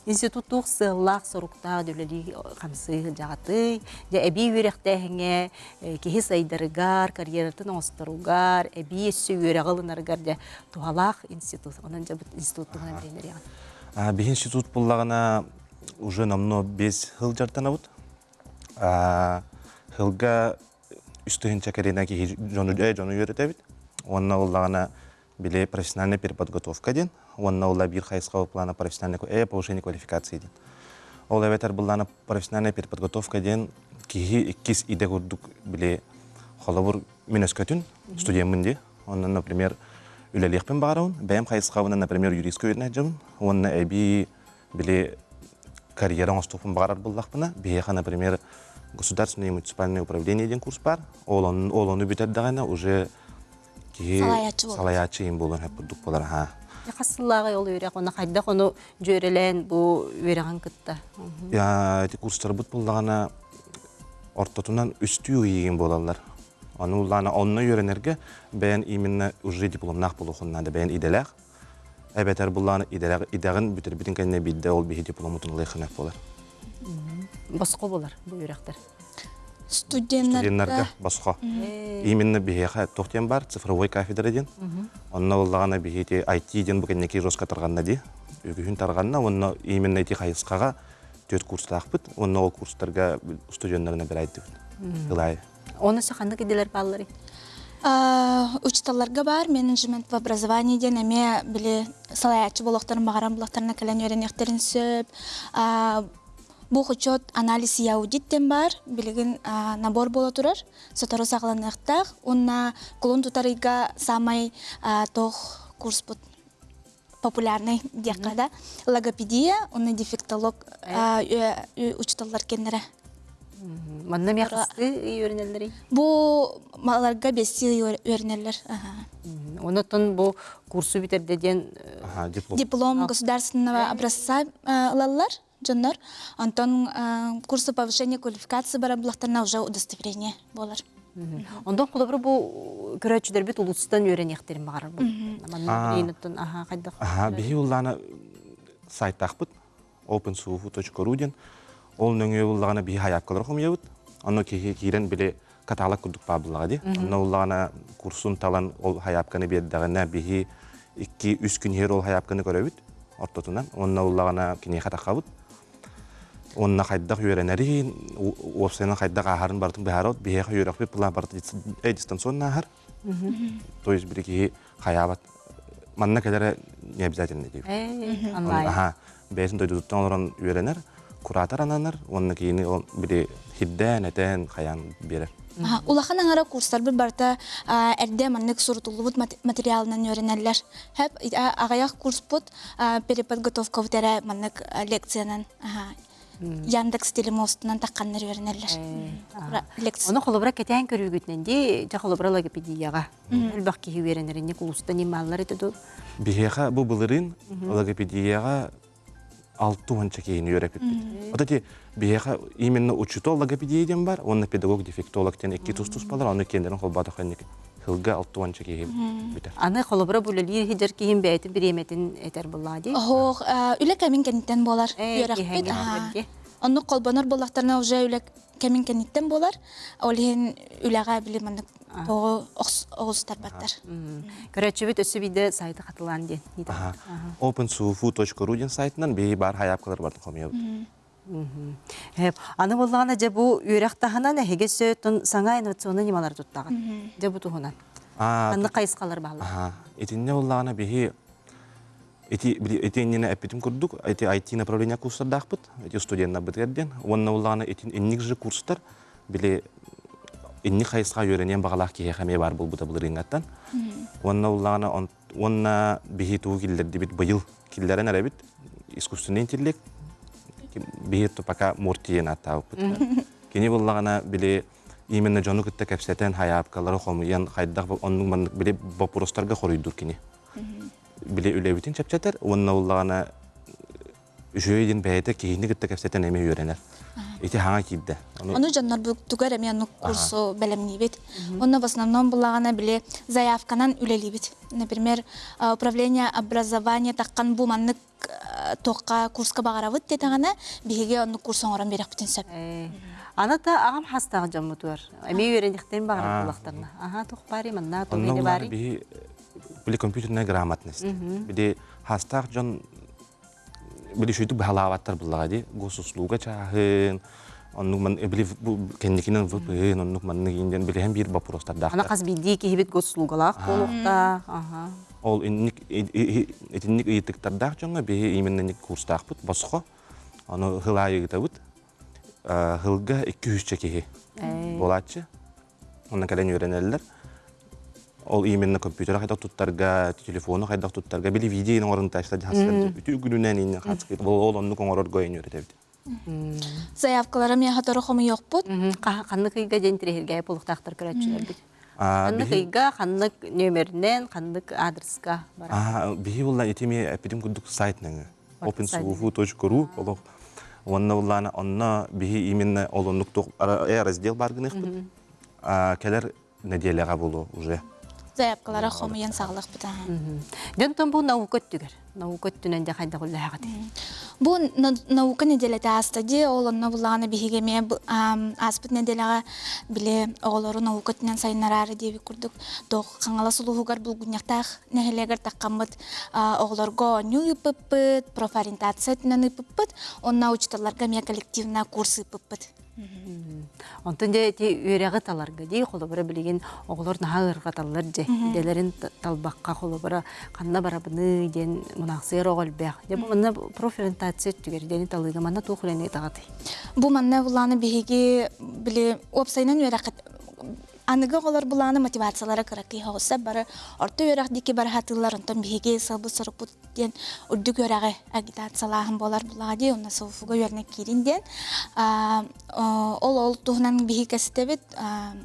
Институт туох сыаллаах, соруктаах үлэлии хамсыы сылдьаҕытый? Дьэ эбии үөрэхтээһиҥҥэ киһи сайдарыгар, карьератын оҥосторугар, эбии өссө үөрэҕи ылынарыгар дьэ туһалаах институт. Онон дьэ бу институт туһунан билиһиннэриэҕин. Биһи институт буллаҕына уже номнуо 5 сыл дьарыктанабыт. Сылга 3 тыһыынча кэриҥэ киһи дьону дьону үөрэтэбит. Уонна ыллаҕына били профессиональная переподготовка диэн уонна ол биир хайысха плана профессиональной повышение квалификации диэн. Ол эбэтэр былаана профессиональная переподготовка диэн киһи иккис идэ курдук били холобур мин өскөтүн студеммын дии. Онно, например, үлэлиэхпин баҕарабын. Бэйэм хайысхабынан, например, юристка үөрэнэ сылдьабын. Уонна эбии били карьера оҥостуохпун баҕарар буоллахпына, биһиэхэ, например, государственное и муниципальное управление диэн курс баар. Ол ону бүтэрдэҕинэ уже киһи салайааччы им буолуон сөп курдук буолар аха. Хас сыллааҕы ол үөрэх уонна хайдах ону дьүөрэлээн бу үөрэҕин кытта? Ити курстарбыт буллаҕына ортотунан үстүү ыйыгын буолаллар. Ону улаана онно үөрэнэргэ бэйэн именно уже дипломнаах буолуохун наада бэйэн идэлээх. Эбэтэр буллаана идэҕин бүтэрбитин кэннэ биирдэ ол биһи дипломутун ылыахына буолар. Босхо буолар бу үөрэхтэр. Студеннарга босхо. Именно биһиэхэ туох диэн бар цифровой кафедра диэн. Онно буоллаҕына биһи IT диэн бу кэнники жестко тарҕанна дии. Үгүһүн тарҕанна уонна именно ити хайысхаҕа төрт курстаахпыт. Уонна ол курстарга студеннарына бэрайдыбыт. Ылай. Оны ханнык идэлэр баалларый? Учителларга бар менеджмент в образовании диэн эмиэ били салайааччы буолуохтарын баҕаран булахтарына кэлэн үөрэниэхтэрин сөп. Бу учет анализ и аудит диэн баар. Билигин набор буола турар. Сотору саҕаланыахтаах. Уонна кулун тутар ыйга самай туох курспут популярный диэххэ да. Логопедия уонна дефектолог учителлар кэннэрэ. Манна эмиэ хастыы үөрэнэллэрий? Бу маларга бэстии үөрэнэллэр. Онотон бу курсу бүтэрдэ диэн диплом государственного образца ылаллар дьоннор. Онтон курсы повышения квалификации барар булахтарына уже удостоверение буолар. Онтон холобура бу көрөөччүлэрбит улуустан үөрэниэхтэрин баҕарар бу. Манна билиинаттан аха хайдах. Аха биһи уллаана сайтаахпыт opensufu.ru диэн ол нөҥүө буллаҕына биһи хайааккалары хомуйабыт. Онно киһи киирэн били каталог курдук баар буллаҕа дии. Онно буллаҕына курсун талан ол хайаапканы биэрдэҕинэ биһи 2-3 күн иһэр ол хайаапканы көрөбүт ортотунан. Онно буллаҕына киниэхэ тахабыт. Онно хайдах үөрэнэрин, уопсайынан хайдах ааһарын барытын быһаарабыт. Биһиэхэ үөрэхпит былаан барыта дистанционно ааһар. То есть били киһи хайаабат. Манна кэлэрэ не обязательно диибит. Онлайн. Аха, бэйэтин дойдутуттан олорон үөрэнэр, куратор ананар уонна киһини ол били хирдээн, этээн, хайаан биэрэр. Улахан аҥара курстарбыт барыта эрдэ маннык сурутуллубут материалынан үөрэнэллэр. Хэп аҕыйах курспут переподготовкабыт эрэ маннык лекциянан Яндекс телемостунан тахханнар үөрэнэллэр. Ону холобура кэтээн көрүүгүтүнэн дии, дьэ холобура логопедияҕа. Элбэх киһи үөрэнэринник улуустан имааллар этэ дуу? Биһиэхэ бу былырыын логопедияҕа 60 киһини үөрэппиппит. Вот эти биһиэхэ именно учутол логопедия диэн бар, уонна педагог-дефектолог диэн икки тус-туспалар, ону киэннэрин холбоотох инник сылга 60 киһи бүтэр. Аны холобура бу үлэлиир иһидэр киһим бэйэтин бириэмэтин этэр буллаа дии. Оһох, үлэ кэмин кэнниттэн буолар үөрэхпит. Оннук холбонор буоллахтарына уже үлэ кэмин кэнниттэн буолар. Ол иһин үлэҕэ били маннык тоҕу оҕустарбаттар. Көрөөччүбүт өссө биирдэ сайты хатылаан диэн. opensufu.ru диэн сайтынан биһи баар хайаапкалар барын хомуйабыт. Аны буоллаҕына дьэ бу үөрэх таһынан эһиги сөтун саҥа инновационнай ньымалары туттаҕыт. Дьэ бу туһунан. Ханнык хайысхалар бааллар? Итиннэ буоллаҕына биһи. Ити ити иннинэ эппитим курдук, ити IT направление курстардаахпыт, ити студеннарбытыгар диэн. Уонна улаана итин инник же курстар били инник хайысха үөрэниэн баҕалаах киһиэхэ эмиэ баар буолбута былырыыҥҥаттан. Уонна улаана уонна биһи тугу киллэрдибит быйыл киллэрэн эрэбит искусственный интеллект биһи пока Морти диэн ааттаабыппыт. Кини буллаҕына били именно дьону кытта кэпсэтэн хайаапкалары хомуйан хайдах оннук маннык били боппуруостарга хоруйдуур кини. Били үлэбитин чэпчэтэр уонна буллаҕына үчүгэй диэн бэйэтэ киһини кытта кэпсэтэн эмиэ үөрэнэр. Ити хаҥа киирдэ. Ону дьоннорбутугар эмиэ оннук курсу бэлэмниибит. Онно в основном буллаҕына били заявканан үлэлиибит. Например, управление образования таххан бу маннык туохха курска баҕарабыт диэтэҕинэ, биһиги оннук курс оҥорон биэрэхпитин сөп. Аны та аҕам хастаах дьоммутугар эмиэ үөрэниэхтэрин баҕарар буоллахтарына. Аха туох баарый манна туох идэ баарый? Биһи били компьютерная грамотность. Били хастаах дьон били шүйтүк баһалаабаттар буллаҕа дии госуслуга чааһын оннук ман били кэнникинэн ВПН оннук маннык инден билиһэн биир вопростардаах. Ана хас биирдии киһибит госуслугалаах буолуохтаах. Аха. Ол инник итинник ыйытыктардаах дьоҥҥо биһи именно инник курстаахпыт босхо. Ону хыл аайы ыытабыт. Хылга 200 киһи буолааччы. Онно кэлэн үөрэнэллэр. Ол именно компьютера хайдах туттарга, телефону хайдах туттарга, били видео оҥорон таачта үтү күнүнэн инне хацкыт. Ол оннук оҥорорго үөрэтэбит. Заявкалары миэхэ тору хомуйуохпут. Ханнык ыйга дьэн тирэһиргээй буолуохтаахтар көрөөччүлэрбит. Ханнык ыйга, ханнык нүөмэринэн, ханнык адреска барар? Биһи булла итими эппитим курдук сайт нөҥүө. opensufu.ru олох уонна буллаана онно биһи именно ол оннук туох раздел бар гыныахпыт. Кэлэр нэдиэлэҕэ буолуо уже. Заявкалара хомуйан саҕалахпыт. Дьонтон бу наука өттүгэр. Наука өттүнэн дьэ хайдах үллэһэҕит? Бу наука нэдиэлэтэ ааста дии, ол онно буллаҕына биһиги эмиэ ааспыт нэдиэлэҕэ били оҕолору наука өттүнэн сайыннараары диэбит курдук туох Хаҥалас улууһугар Булгунньахтаах нэһилиэгэр таххаммыт оҕолорго оонньуу ыыппыппыт, профориентация өттүнэн ыыппыппыт, уонна учууталларга эмиэ коллективно курс ыыппыппыт. Онтон дьэ ити үөрэҕи таларга дии холобура билигин оҕолор наһаа ыарырҕаталлар дьэ идэлэрин талбакка холобура ханна барабыный диэн мунаахсыйар оҕо элбэх. Дьэ бу манна профориентация өттүгэр идэни талыыга манна туох үлэни ыытаҕытый? Бу манна булааны биһиги били уопсайынан үөрэххит Аныгы оҕолор былааны мотивациялара кыракый соҕус бары орто үөрэх диэки бара сатыыллар, онтон биһиги сылбыт-сорукпут диэн үрдүк үөрэҕи агитациялааһын буолар булаҕа дии, уонна СУФУга үөрэнэ киирин диэн. Ол ол туһунан биһиги кэстэбит,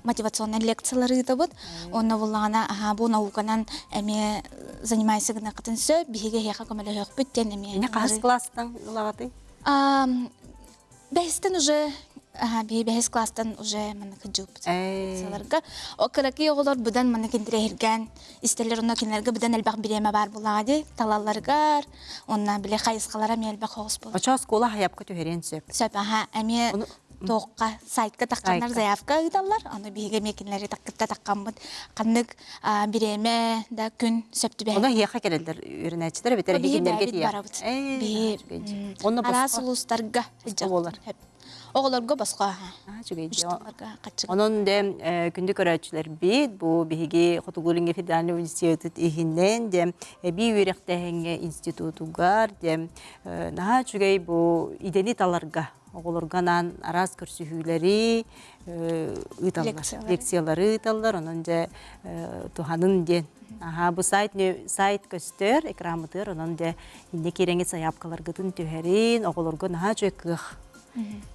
мотивационнай лекциялары ыытабыт. Уонна буллаҕына аһаа бу науканан эмиэ занимайся гынаххытын сөп, биһиги эһиэхэ көмөлөһүөхпүт диэн эмиэ. Ини хаһыс класстан ылаҕытый? Бэһистэн уже биһи бэһис класстан уже манна кыдьыыппыт сыларга. Кыракый оҕолор быдан манна киндирэһиргээн истэллэр онно кинилэргэ быдан элбэх бириэмэ баар булаҕа дии талалларыгар уонна били хайысхалара эмиэ элбэх оҕус буолар. Очо оскуола хайапка түһэриэн сөп. Сөп аха эмиэ туохха сайтка тахханнар заявка ыыталлар аны биһиги эмиэ кинилэри кытта таххаммыт ханнык бириэмэ да күн сөп түбэһэр. Ону эһиэхэ кэлэллэр үөрэнээччилэр эбэтэр эһигиннэргэ тиийэр. барабыт. Биһи араас улуустарга буолар. Оҕолорго босхо. Онон де күндү көрөөччүлэрбит бу биһиги Хотугу Илиҥҥи федеральнай университет иһинэн де эбии үөрэхтээһиҥҥэ институтугар де наһаа үчүгэй бу идэни таларга оҕолорго анаан араас көрсүһүүлэри ыыталлар, лекциялары ыыталлар. Онон дьэ туһанын диэн. Аха, бу сайт сайт көстөр, экраммытыгар онон дьэ инне киирэҥит сайаапкаларгытын түһэрин, оҕолорго наһаа үчүгэй кыах.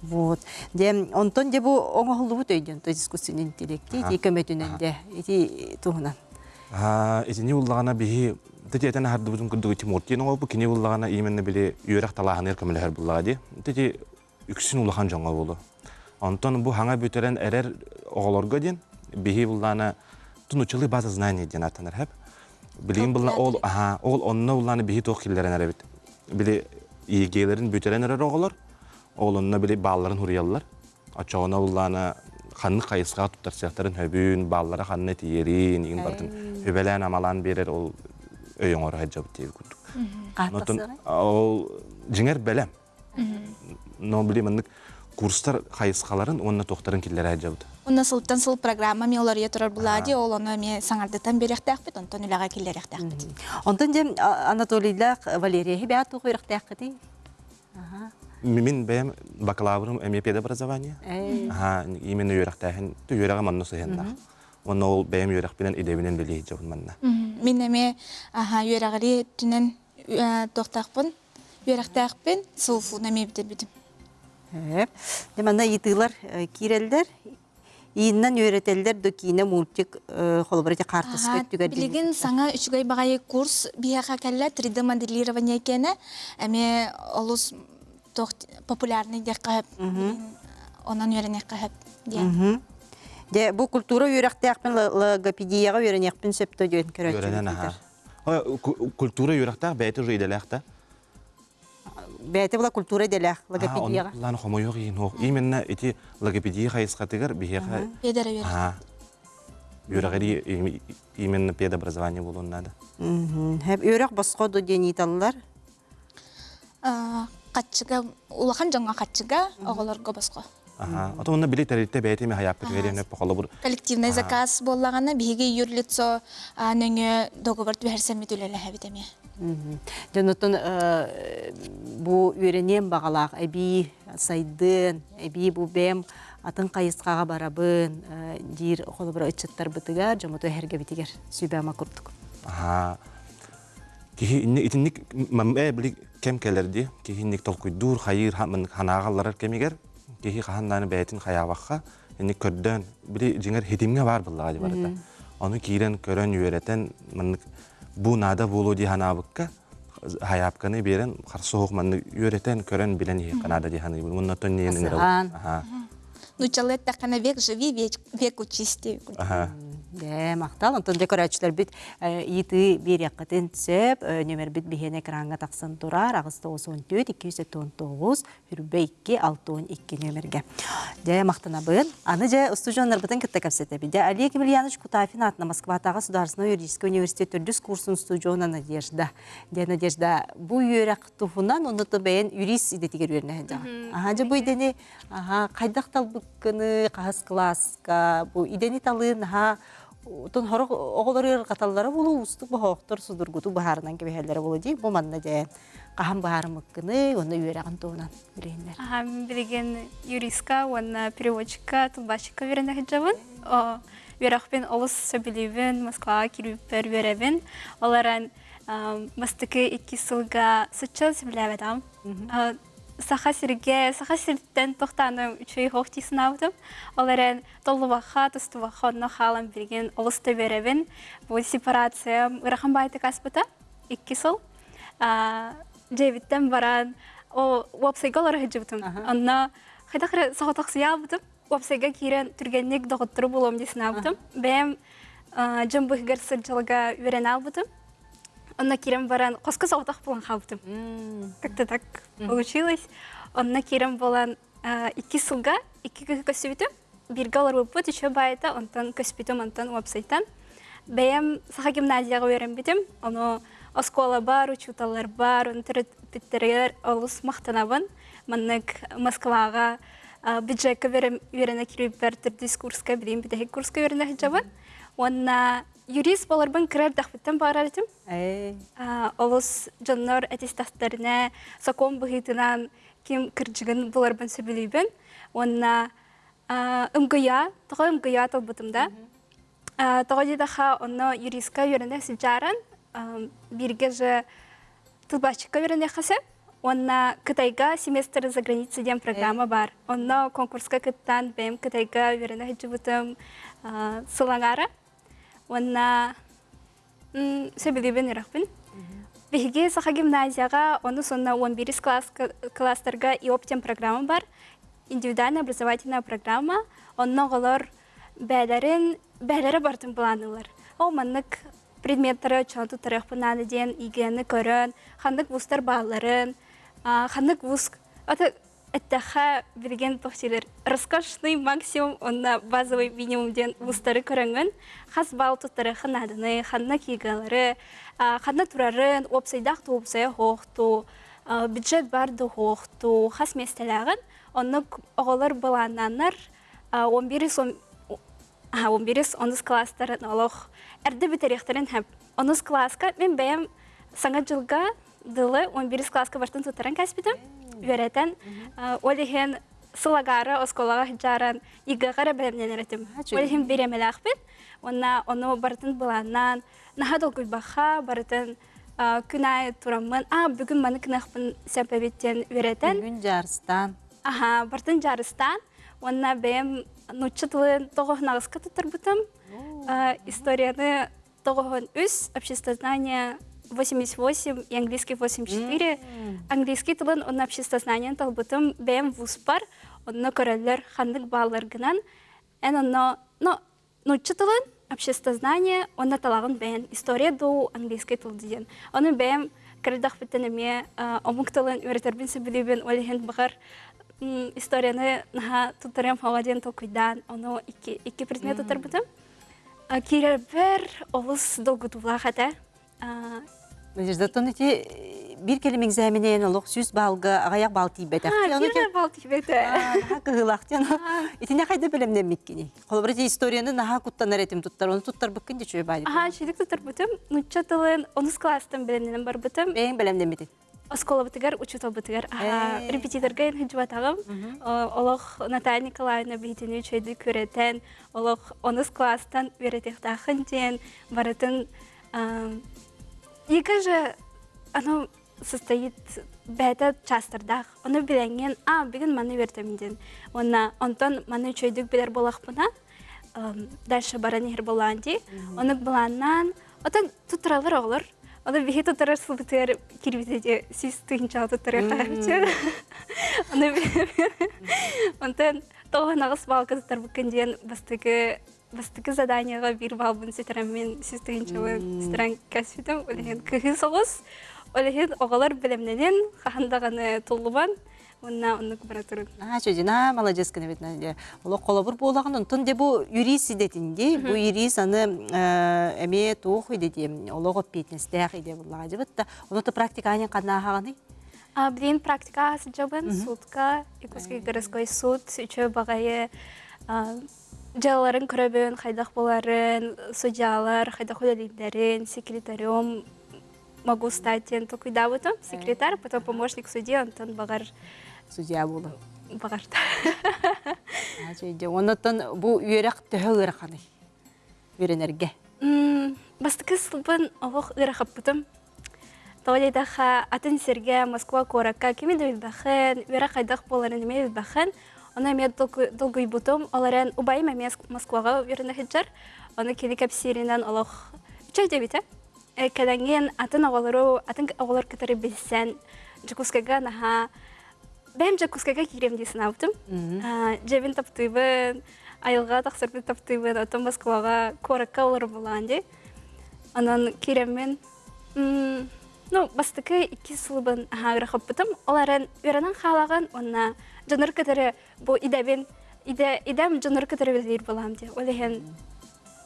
Вот. Дьэ, онтон дьэ бу оҥоһуллубут өйдөн, то искусственный интеллект ити көмөтүнэн дьэ ити туһунан. Итини уллаҕына биһи тити этэн аһардыбытын курдук Тимур диэн оҥорбут кини буллаҕына именно били үөрэх талааһыныгар көмөлөһөр буллаҕа дии. Тити үксүн улахан дьоҥҥо буолу. Онтон бу хаҥа бүтэрэн эрэр оҕолорго диэн биһи буллаана тунучылыы база знаний диэн ааттанар хэп. Билигин булла ол аха ол онно буллаана биһи туох киллэрэн эрэбит. Били ЕГЭлэрин бүтэрэн эрэр оҕолор ол онно били баалларын хуруйаллар. Оччоҕуна буллаана ханнык хайысхаҕа туттарсыахтарын хөбүн, бааллара ханна тиийэрин, игин барытын үбэлээн-амалаан биэрэр ол өй оҥоро сылдьабыт диэбит курдук. Онтон ол дьиҥэр бэлэм. Но били маннык Курстар хайысхаларын уонна туохтарын киллэрэ сылдьабыт. Уонна сылтан сыл программа эмиэ уларыйа турар булаа дии, ол ону эмиэ саҥардытан биэриэхтээхпит, онтон үлэҕэ киллэриэхтээхпит. Онтон дьэ Анатолийдаах Валерия бэйэ туох үөрэхтээххитий? Мин бэйэм бакалаврым эмиэ педобразование. Аха, именно үөрэхтээһин, үөрэҕим манна сыһыаннаах. Уонна ол бэйэм үөрэхпинэн идэбинэн билии сылдьабын манна. Мин эмиэ үөрэҕирии өттүнэн туохтаахпын, үөрэхтээхпин, СУФУну эмиэ бүтэрбитим. Дьэ манна ыйытыылар киирэллэр. Ииннэн үөрэтэллэр да киинэ мультик холобура ити хаартыска өттүгэр Билигин саҥа үчүгэй баҕайы курс биһиэхэ кэллэ 3D моделирование киэнэ эмиэ олус туох популярный диэххэ сөп. Онон үөрэниэххэ сөп диэн. Дьэ бу культура үөрэхтээхпин логопедияҕа үөрэниэхпин сөп да диэн көрөөччү Үөрэнэн аха. Культура үөрэхтээх бэйэтэ уже идэлээх да. Бэйэтэ була культура идэлээх логопедияҕа. Лан хомойуох иһин суох. Именно ити логопедия хайысхатыгар биһиэхэ үөрэҕири именно педобразование буолуон наада. Үөрэх босхо до диэн ыыталлар. Хаччыга улахан дьоҥҥо хаччыга, оҕолорго босхо. Ото онно били тэрилтэ бэйэтэ эми хайааппыт үһэриэн өп холобур. Коллективный заказ буоллаҕына биһиги юрлицо нөҥүө договор түһэрсэммит үлэлэһэбит эмиэ. Дьонуттан бу үөрэниэн баҕалаах эбии сайдыан, эбии бу бэйэм атын хайысхаҕа барабын диир холобура ыччаттарбытыгар, дьоммуту эһэргэбитигэр сүбэ-ама курдук. Киһи итинник били кэм кэлэр дии. Киһи инник толкуйдуур, хайыыр, санааҕа алларар кэмигэр киһи хаһан даҕаны бэйэтин хайаабахха инник көрдөөн били дьиҥэр хитимҥэ баар буоллаҕа дии барыта. Ону киирэн көрөн үөрэтэн маннык бу наада буолуо дии санаабыкка хайаапканы биэрэн харса суох маннык үөрэтэн көрөн билэн иһиэххэ наада дии саныыбын. Уонна оттон ниэн ыҥырабын. Нууччалыы эттэххинэ век живи, век учись диэбит. Дэ, махтал. Онтон дьэ көрөөччүлэрбит ыйытыы биэриэххитин сөп. Нүөмэрбит биһиэнэ экраҥҥа тахсан турар. 894 279 Хүрбэ 2 62 нүөмэргэ. Дьэ, махтанабын. Аны дьэ устудьуоннарбытын кытта кэпсэтэбит. Дьэ, Олег Емельянович Кутафин аатынан Москватааҕы Государственнай юридическай университет төрдүс курсун устудьуона Надежда. Дьэ, Надежда, бу үөрэх туһунан онно бэйэн юрист идэтигэр үөрэнэ сылдьаҕын. Аха, дьэ, бу идэни аха, хайдах талбыккыны, хаһыс кылааска, бу идэни талыы наһаа Отон сорох оҕолор ыарырҕаталлара буолуо, уустук боһоохтор судургутук быһаарынан кэбиһэллэрэ буолуо дии. Бу манна дьэ хаһан быһаарыммыккыный уонна үөрэҕин туһунан билиһиннэр. Билигин юристка уонна переводчикка, тылбаасчыкка үөрэнэ сылдьабын. Үөрэхпин олус сөбүлүүбүн, Москваҕа киирбиппэр үөрэбин. Ол эрэн бастакы икки сылга сычча сөбүлээбэтэҕим. Саха сиргэ, Саха сириттэн тохтааным үчүгэй суох дии санаабытым. Ол эрэн толлубакка, тустубакка онно хаалан билигин олус да үөрэбин. Бу сепарациям ыарахан баайтык ааспыта. Икки сыл. Дьиэбиттэн баран, о, уопсайга олоро сылдьыбытым. Онно хайдах эрэ соҕотохсуйаабытым. Уопсайга киирэн түргэнник доҕоттору булуом дии санаабытым. Бэйэм дьон быһыгар сылдьалга үөрэнэ албытым. Онно киирэн баран хоско соҕотох буолан хаалбытым. Как-то так получилось. Онно киирэн буолан икки сылга икки кыһы көссүбүтүм. Бииргэ олорбуппут үчүгэй баайыта, онтон көспүтүм, онтон уопсайтан. Бэйэм Саха гимназияҕа үөрэммитим. Ону оскуолабар, учууталларбар, ону төрөппүттэригэр олус махтанабын. Маннык Москваҕа бюджекка үөрэнэ киирбиппэр төрдүс курска, билигин бүтэһик курска үөрэнэ сылдьабын. Уонна юрист буоларбын кыра эрдэхпиттэн баҕарар этим. Олус дьоннор этистэхтэринэ сокуон быһыытынан ким кырдьыгын буларбын сөбүлүүбүн. Уонна МГЯ, тоҕо МГЯ талбытым да. Тоҕо диэтэххэ, онно юристка үөрэнэ сылдьааран, бииргэ же тылбаасчыкка үөрэниэххэ сөп. Уонна Кытайга семестр за границей диэн программа бар. Онно конкурска кыттан бэйэм Кытайга үөрэнэ сылдьыбытым сыл аҥаара. Уонна сөбүлүүбүн үрэхпин. Биһиги Саха гимназияҕа ону сонно 11 класстарга ИОП программа бар. Индивидуальная образовательная программа. Онно оҕолор бээлэрин бээлэрэ барытын былаанныылар. Ол маннык предметтары чоон туттарыахпын наада диэн ИГ-ны көрөн, ханнык вузтар баалларын, ханнык вуз эттэххэ билигин туох дииллэр роскошный максимум уонна базовый минимум диэн вузтары көрөҥҥүн хас балл туттарыахха нааданы, ханна киигалары, ханна турарын, уопсайдаах да уопсайа суохтуу, бюджет бар да суохтуу, хас миэстэлээҕин. Оннук оҕолор былааннааннар 11 11 онус класстарын олох эрдэ бүтэриэхтэрин сөп. Онус класска мин бэйэм саҥа дьылга дылы 11 класска бартын туттаран кэспитим. Үөрэтэн, ол иһин сыл агаары оскуолаҕа сылдьааран ИГ-ҕа эрэ бэлэмнэнэр этим. Ол иһин бириэмэлээхпин. Уонна ону барытын былааннаан, наһаа долгуйбахха, барытын күн аайы тураммын, а бүгүн маны гыныахпын сөп эбит диэн үөрэтэн. Бүгүн дьаарыстаан. Аха, барытын дьаарыстаан. Уонна бэйэм нуучча тылын тоҕоһун аҕыска туттарбытым. Историяны тоҕоһун үс, обществознание 88 и английский 84. Английский тылын уонна обществознаниен талбытым бэйэм вузпар, онно көрөллөр ханнык баалларгынан. Эн онно, но нуучча тылын, обществознание уонна талаҕын бэйэн история дуу, английский тыл диэн. Ону бэйэм кырдахпыттан эмиэ омук тылын үөрэтэрбин сөбүлүүбүн, ол иһин баҕар историяны наһаа туттарыам хаҕа диэн толкуйдаан, ону икки предмет туттарбытым. Киирэрбэр олус долгутуулаах этэ. Надеждаттан ити биир кэлим экзаменэйэн олох 100 баалга аҕыйах баал тиийбэтэх. Киирэр баал тиийбэтэ. Кыһыылаах диэн. Итинэ хайда бэлэмнэммиккиний? Холобур, ити историяны наһаа куттанар этим туттар, оны туттарбыккын дии үчүгэй баайы. Аха, үчүгэй туттарбытым. Нучча тылын онус класстан бэлэмнэнэн барбытым. Бэйэҥ бэлэмнэммитин? Оскуолабытыгар, учууталбытыгар репетиторга сылдьыбатаҕым. Олох Наталья Николаевна биһитини үчүгэйдик үөрэтэн, олох онус класстан үөрэтиэхтааххын диэн барытын ЕГЭ же оно состоит бэйэтэ чаастардаах. Ону билэҥҥин, а бүгүн маны үөртэмин диэн. Уонна онтон маны үчүгэйдик билэр буоллахпына, дальше баран иһэр буоллаан дии. Ону былааннаан, отон туттараллар оҕолор. Ону биһи туттарар сылбытыгар кирбитэ сис тыһынчаҕа туттарыахтаахпыт. Ону онтон 98 баллга туттарбыккын диэн бастакы бастакы заданиеҕа биир баллбын сүтэрэммин сүүс тыһыынчабын сүтэрэн кэспитим. Ол иһин кыһыы соҕус. Ол иһин оҕолор бэлэмнэнин, хаһан даҕаны туллубан уонна оннук бара турун. Аа, чөдьүнаа, маладьыас гынабит Надя. Олох холобур буолаҕын, онтон де бу юрист идэтин дии, бу юрист аны эмиэ туох идэ олох эппиэтинэстээх идэ буллаҕа дьыбыт да, онута практикаанын ханнааһаҕыный? Билин практика сылдьабын, судка, Якутский городской суд, үчүгэй баҕайы дьыалаларын көрөбүн, хайдах буоларын, судьялар хайдах үлэлииллэрин, секретарем могу стать диэн толкуйдаабытым. Секретарь, потом помощник судьи, онтон баҕар Судья буолан. Баҕар. Оннуттан бу үөрэх төһө ыараханый? Үөрэнэргэ. Бастакы сылбын олох ыарахаппытым. Тоҕо диэтэххэ, атын сиргэ, Москва куоракка кими да билбэххин, үөрэх хайдах буоларын эмиэ билбэххин. Ону эмиэ долгуйбутум. Ол эрэн убайым эмиэ Москваҕа үөрэнэ сылдьар. Ону кини кэпсииринэн олох үчүгэй диэбитэ. Кэлэҥҥин атын оҕолору, атын оҕолор кытары билсэн, Дьокуускайга наһаа бэйэм Дьокуускайга киириэм дии санаабытым. Дьиэбин таптыыбын, айылҕа тахсарбын таптыыбын, оттон Москваҕа куоракка олорор буолаҕын дии. Онон киирэммин ну, бастакы икки сылбын аһаа ыарахаппытым. Ол эрэн үөрэнэн хаалаҕын уонна дьоннору кытары бу идэбин идэ идэм дьоннору кытары үлэлиир буолаам дии. Ол иһин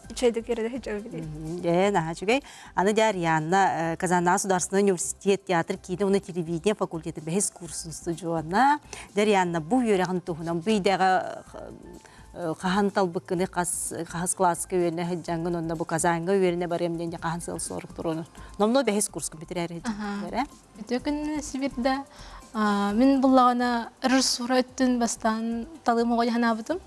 үчүгэйдик үөрэнэ сылдьабын. Дьэ, наһаа үчүгэй. Аны дьэ Арианна Казаннааҕы государственный университет театр киинэ уонна телевидение факультета бэһис курсун студиона. Дьэ, Арианна, бу үөрэҕин туһунан бу идэҕэ хаһан талбыккыны хас хаһыс кылааска үөрэнэ сылдьаҥҥын онно бу Казаньга үөрэнэ барыам диэн хаһан сыал сорук туруонун. Номнуо бэһис курска бүтэрээри сылдьар Үтүө күн Сибирдэ. Мин буллаҕына режиссура өттүн бастаан талыым оҕо санаабытым.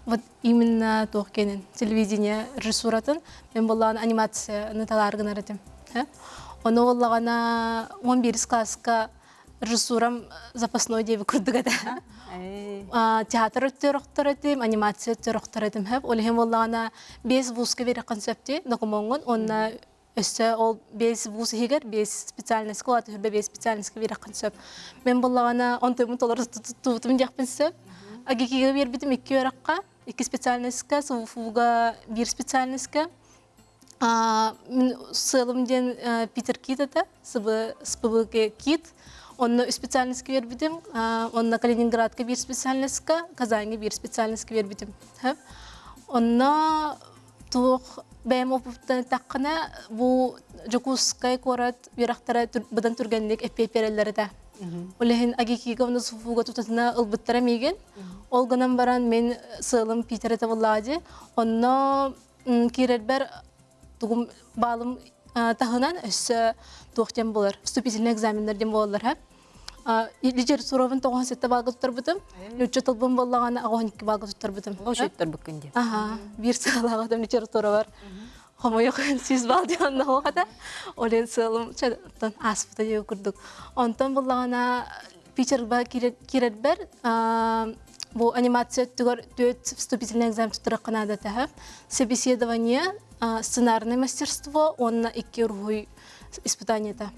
Вот именно туох кэнин телевидение режиссуратын мен буллаҕына анимацияны талаар гынар этим. Ону буллаҕына 11 класска режиссурам запасной диэби курдук этэ. Театр өттүөр охтор этим, анимация өттүөр охтор этим. Ол иһин буоллаҕына биэс вузка биэрэххин сөп докумуоҥҥун уонна өссө ол биэс вуз иһигэр биэс специальность кылаат үһүрбэ биэс специальностька биэрэххин сөп. Мен буоллаҕына онтуйбун толору туттубутум диэхпин сөп. АГИКИга биэрбитим икки үөрэххэ, икки специальностька, СУФУга биир специальностька. Мин сыалым диэн Питер Кит этэ, СПБ Кит. Онно специальностька биэрбитим, онно Калининградка биир специальностька, Казаньга биир специальностька биэрбитим. Онно туох бэйэм опыттан эттэххинэ, бу Дьокуускай куорат үөрэхтэрэ быдан түргэнник эппиэт биэрэллэр этэ. Ол иһин Агикига уонна СУФУга тутатына ылбыттара миигин. Ол гынан баран мин сыалым Питер этэ буоллаҕа Онно киирэрбэр тугум баалым таһынан өссө туох диэн буолар вступительный экзаменнар диэн буолаллар литературабын 97 баалга туттарбытым нуучча тылбын буоллаҕына 82 баалга туттарбытым туттарбыккын диэн аха биир сыалааҕытым литературабар хомойуох 100 балл диэн онно хата олен сыалым ааспыта диэн курдук онтон буллаҕына Питерга киирэрбэр бу анимация өттүгэр түөрт вступительный экзамен туттарыахха наада этэ. Собеседование, сценарное мастерство уонна икки уруһуй испытаниета.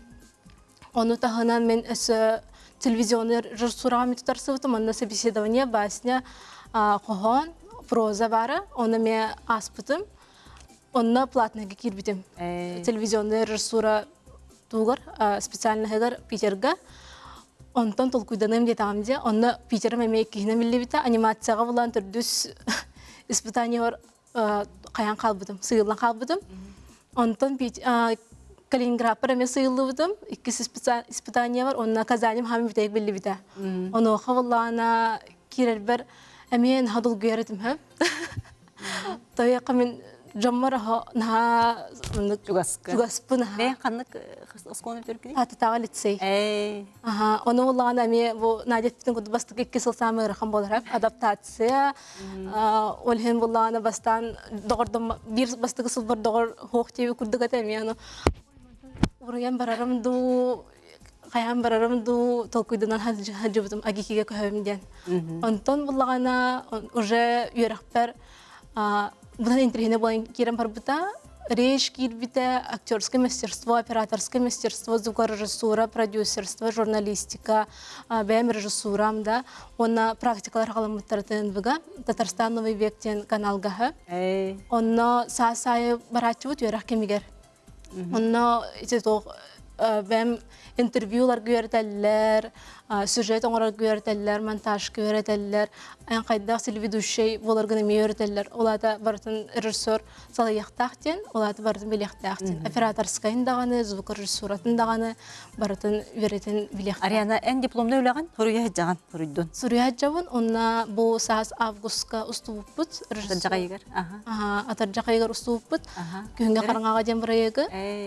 Ону таһынан мен өссө телевизионный режиссураҕа тутарсыбытым, онно собеседование, басня, хоһоон, проза баара. Ону эмиэ ааспытым. Онно платныйга киирбитим. Телевизионный режиссура тугар специальноһыгар Питерга. Онтон толкуйданыам диэтэҕим дии. Онно Питерым эмиэ иккиһинэн биллибитэ. Анимацияҕа булан төрдүс испытаниебар хайаан хаалбытым, сыыллан хаалбытым. Онтон Калининградпар эмиэ сыыллыбытым. Иккис испытаниебар онно Казанем хаамы бүтэйик биллибитэ. Онуоха буллаҕына киирэрбэр эмиэ наһаа долгуйар этим хөп. Тойоққа мин дьоммор наһаа чугаска чугаспын аха. Бэйэн ханнык оскуоланы бүтэргиний? Таататааҕы лицей. Аха, ону буллаҕына эмиэ бу Надя эппитин курдук бастакы икки сыл саамай ыарахан буолар адаптация. Ол иһин буллаҕына бастаан доҕордом биир бастакы сылбар доҕор хуох диэби курдук этэ эмиэ ону уруйан барарым дуу хайаан барарым дуу толкуйданан сылдьыбытым Агикигэ көһөбүм диэн. Онтон буллаҕына уже үөрэхпэр быдан интэриэһинэй буолан киирэн барбыта. Речь киирбитэ, актерское мастерство, операторское мастерство, звукорежиссура, продюсерство, журналистика, бэйэм режиссурам да. Уонна практикалар халаммыттара ТНВ-га, Татарстан Новый век диэн каналгаһы. Онно саас аайы барааччыбыт үөрэх кэмигэр. Онно ити туох бэм интервьюларга үөрэтэллэр, сюжет оҥорорго үөрэтэллэр, монтажка үөрэтэллэр, эн хайдах телеведущай буоларгын эмиэ үөрэтэллэр. Ол аата барытын режиссер салайыахтаах диэн, ол аата барытын билиэхтээх диэн. Операторскайын даҕаны, звукорежиссуратын даҕаны барытын үөрэтэн билиэхтээх. Ариана, эн дипломнай үлэҕин суруйа сылдьаҕын, суруйдун. Суруйа сылдьабын, уонна бу саас августка устубуппут. Атырдьах ыйыгар. Атырдьах ыйыгар устубуппут. Күһүҥҥэ хараҥаҕа диэн бырайыагы.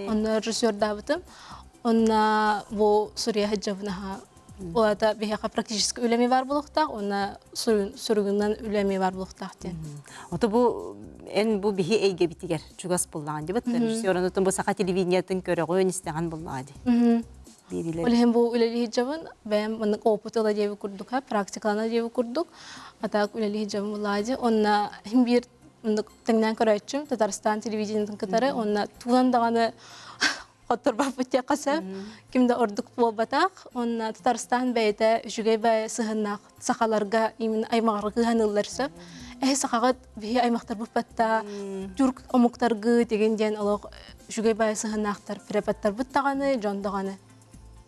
Онно режиссердаабытым. Онно бу суруйа сылдьабын аха. Ол аата биһиэхэ практически үлэми бар буолуохтаах, уонна суругунан үлэми бар буолуохтаах диэн. Ото бу эн бу биһи эйгэбитигэр чугас буллаҕын дибит. Режиссер онутун бу саха телевидениетын көрөҕүн, истэҕин буллаҕа ди. Биэрилэр. Ол иһин бу үлэлии сылдьабын, бэйэм маннык опыт ыла диэбит курдук, практикалана диэбит курдук, а так үлэлии сылдьабын буллаҕа ди. Онно иһин биир маннык тэҥнээн көрөөччүм Татарстан телевидениетын кытары, онно тугунан даҕаны хотторбоппут диэххэ сөп. Ким да ордук буолбатах. Уонна Татарстан бэйэтэ үчүгэй баайы сыһыннаах сахаларга именно аймаҕарга кыһаныллар сөп. Эһи сахаҕыт биһи аймахтарбыт батта тюрк омуктаргы тигин диэн олох үчүгэй баайы сыһыннаахтар преподтарбыт даҕаны, дьон даҕаны.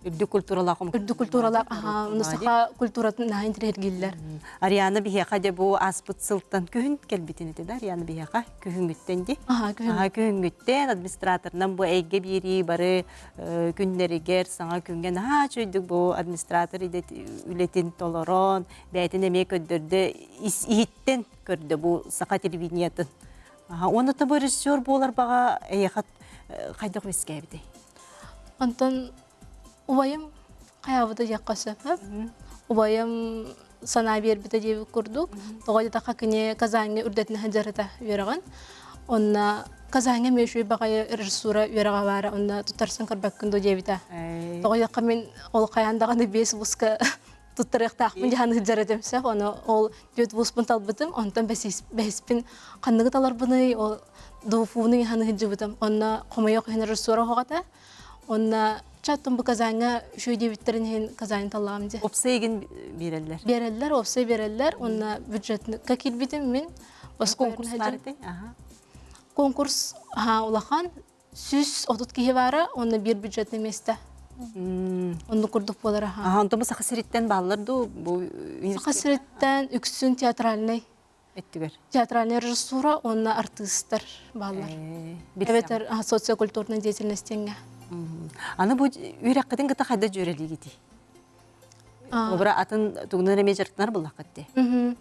Үрдүк культуралаах омук. Үрдүк культуралаах, аха, ону саха культуратын наһаа интэриэһиргииллэр. Ариана биһиэхэ дьэ бу ааспыт сылтан күһүн кэлбитин этэ да Ариана биһиэхэ күһүҥҥүттэн ди. Аха, күһүн. Аха, күһүҥҥүттэн администраторынан бу эйгэ биэрии бары күннэригэр саҥа күҥҥэ наһаа үчүгэйдик бу администратор үлэтин толорон, бэйэтин эмиэ көрдөрдө, ис иһиттэн көрдө бу саха телевидениетын. Аха, уонна бу режиссер буолар баҕа эйиэхэ хайдах үөскээбитэй? Онтон убайым хайаабыта диэххэ сөп. Убайым санаа биэрбитэ диэбит курдук. Тоҕо диэтэххэ кини Казаньҥа үрдэтинэ сылдьарыта үөрэҕин. Онно Казаньҥа эмиэ үчүгэй баҕайы режиссура үөрэҕэ баара, онно туттарсан көрбөккүн дуо диэбитэ. Тоҕо диэтэххэ мин ол хайаан даҕаны биэс вузка туттарыахтаахпын дьаһан сылдьар этим сөп. Ону ол түөрт вузпун талбытым, онтон бэһиспин ханныгы таларбыный, ол ДУФУну иһан сылдьыбытым. Онно хомойуох иһин режиссура оһоҕото. Онно чаттым бу Казаньҥа үчүгэй диэбиттэрин иһин Казань таллаҕым дии. Опсай игин биэрэллэр. Биэрэллэр, опсай биэрэллэр. Онно бюджетка киирбитим мин. Конкурс баар этэй? Конкурс улахан. 130 киһи баара, онно биир бюджетный место. Оннук курдук буолар аха. Аха, онтон бу Саха сириттэн бааллар дуу? Бу Саха сириттэн үксүн театральный өттүгэр. Театральная режиссура уонна артыыстар бааллар. Эбэтэр социокультурная деятельность диэҥҥэ. Аны бу үөрэххитин кытта хайда дьүөрэлиигитий? Холобура, атын тугунан эмиэ дьарыктанар буоллаххыт дии.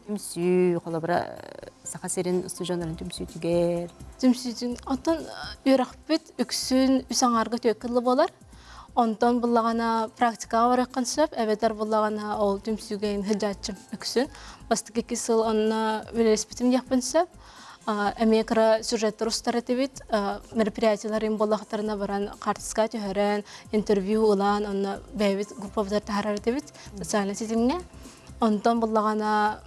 Түмсүү, холобура, Саха сирин устудьуоннарын түмсүүтүгэр. Түмсүүтүн. Оттон үөрэхпит үксүн үс аҥаарга түөккэ дылы буолар. Онтон буллаҕына практикаҕа барыаххын сөп, эбэтэр буллаҕына ол түмсүүгэ сылдьааччым үксүн. Бастакы икки сыл онно үлэлэспитим диэхпин сөп. Эмиэ кыра сюжеттар устар этибит. Мероприятиеларым буоллахтарына баран хаартыска түһэрэн, интервью ылан, онно бэйэбит группабытыгар таһаарар этибит социальнай ситимҥэ. Онтон буллаҕына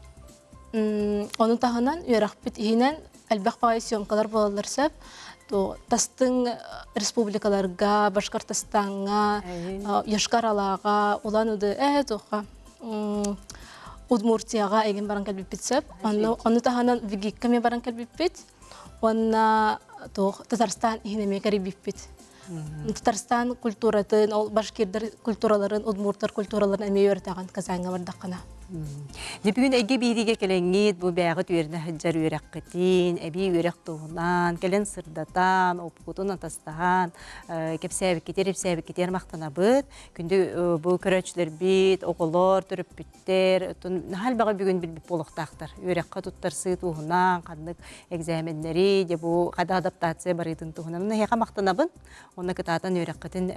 ону таһынан үөрэхпит иһинэн элбэх баҕайы съемкалар буолаллар сөп. Тастыҥ республикаларга, Башкортостаҥҥа, Йошкар-Олаҕа, Улан-Удэ, э туохха Удмуртияҕа эгин баран кэлбиппит сөп. Онно ону таһынан Вигикка эмиэ баран кэлбиппит. Уонна туох Татарстан иһин эмиэ кэрийбиппит. Татарстан культуратын, ол башкирдар культураларын, удмуртар культураларын эмиэ үөрэтэҕин Казаньга бардаххына. Дьэ бүгүн эйгэ бииригэ кэлэҥҥит бу бээҕит үөрэнэ сылдьар үөрэххитин, эбии үөрэх туһунан, кэлэн сырдатан, опкутун атастаһан, кэпсээбиккитигэр, ипсээбиккитигэр махтанабыт. Күндү бу көрөөччүлэрбит, оҕолор, төрөппүттэр, наһаа элбэҕи бүгүн билбит буолуохтаахтар. Үөрэххэ туттарсыы туһунан, ханнык экзаменнэри, дьэ бу хада адаптация барыытын туһунан. Эһиэхэ махтанабын. Онно кытаатан үөрэххитин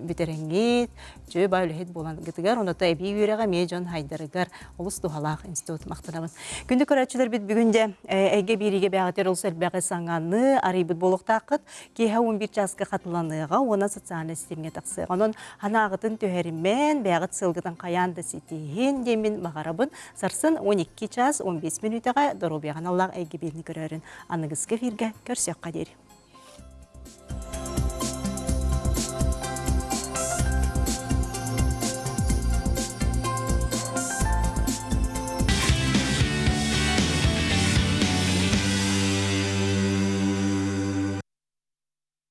бүтэрэҥҥит, үчүгэй баа үлэһит буолангытыгар, оното эбии үөрэҕэ эмиэ дьон хайдарыгар олус туһалаах институт махтанабын. Күндү көрөөччүлэрбит бүгүн дьэ эйгэ биэриигэ бэҕэтэр олус элбэҕи саҥаны арыйбыт буолуохтааххыт. Киэһэ 11 чааска хатыланыаҕа уонна социальнай ситимҥэ тахсыаҕа. Онон санааҕытын түһэримэн, бэйэҕит сыалгытын хайаан да ситиһин диэммин баҕарабын. Сарсын 12 час 15 мүнүүтэҕэ доруобуйаҕа аналлаах эйгэ биэриини көрөөрүн аныгыскы эфиргэ көрсүөххэ диэри.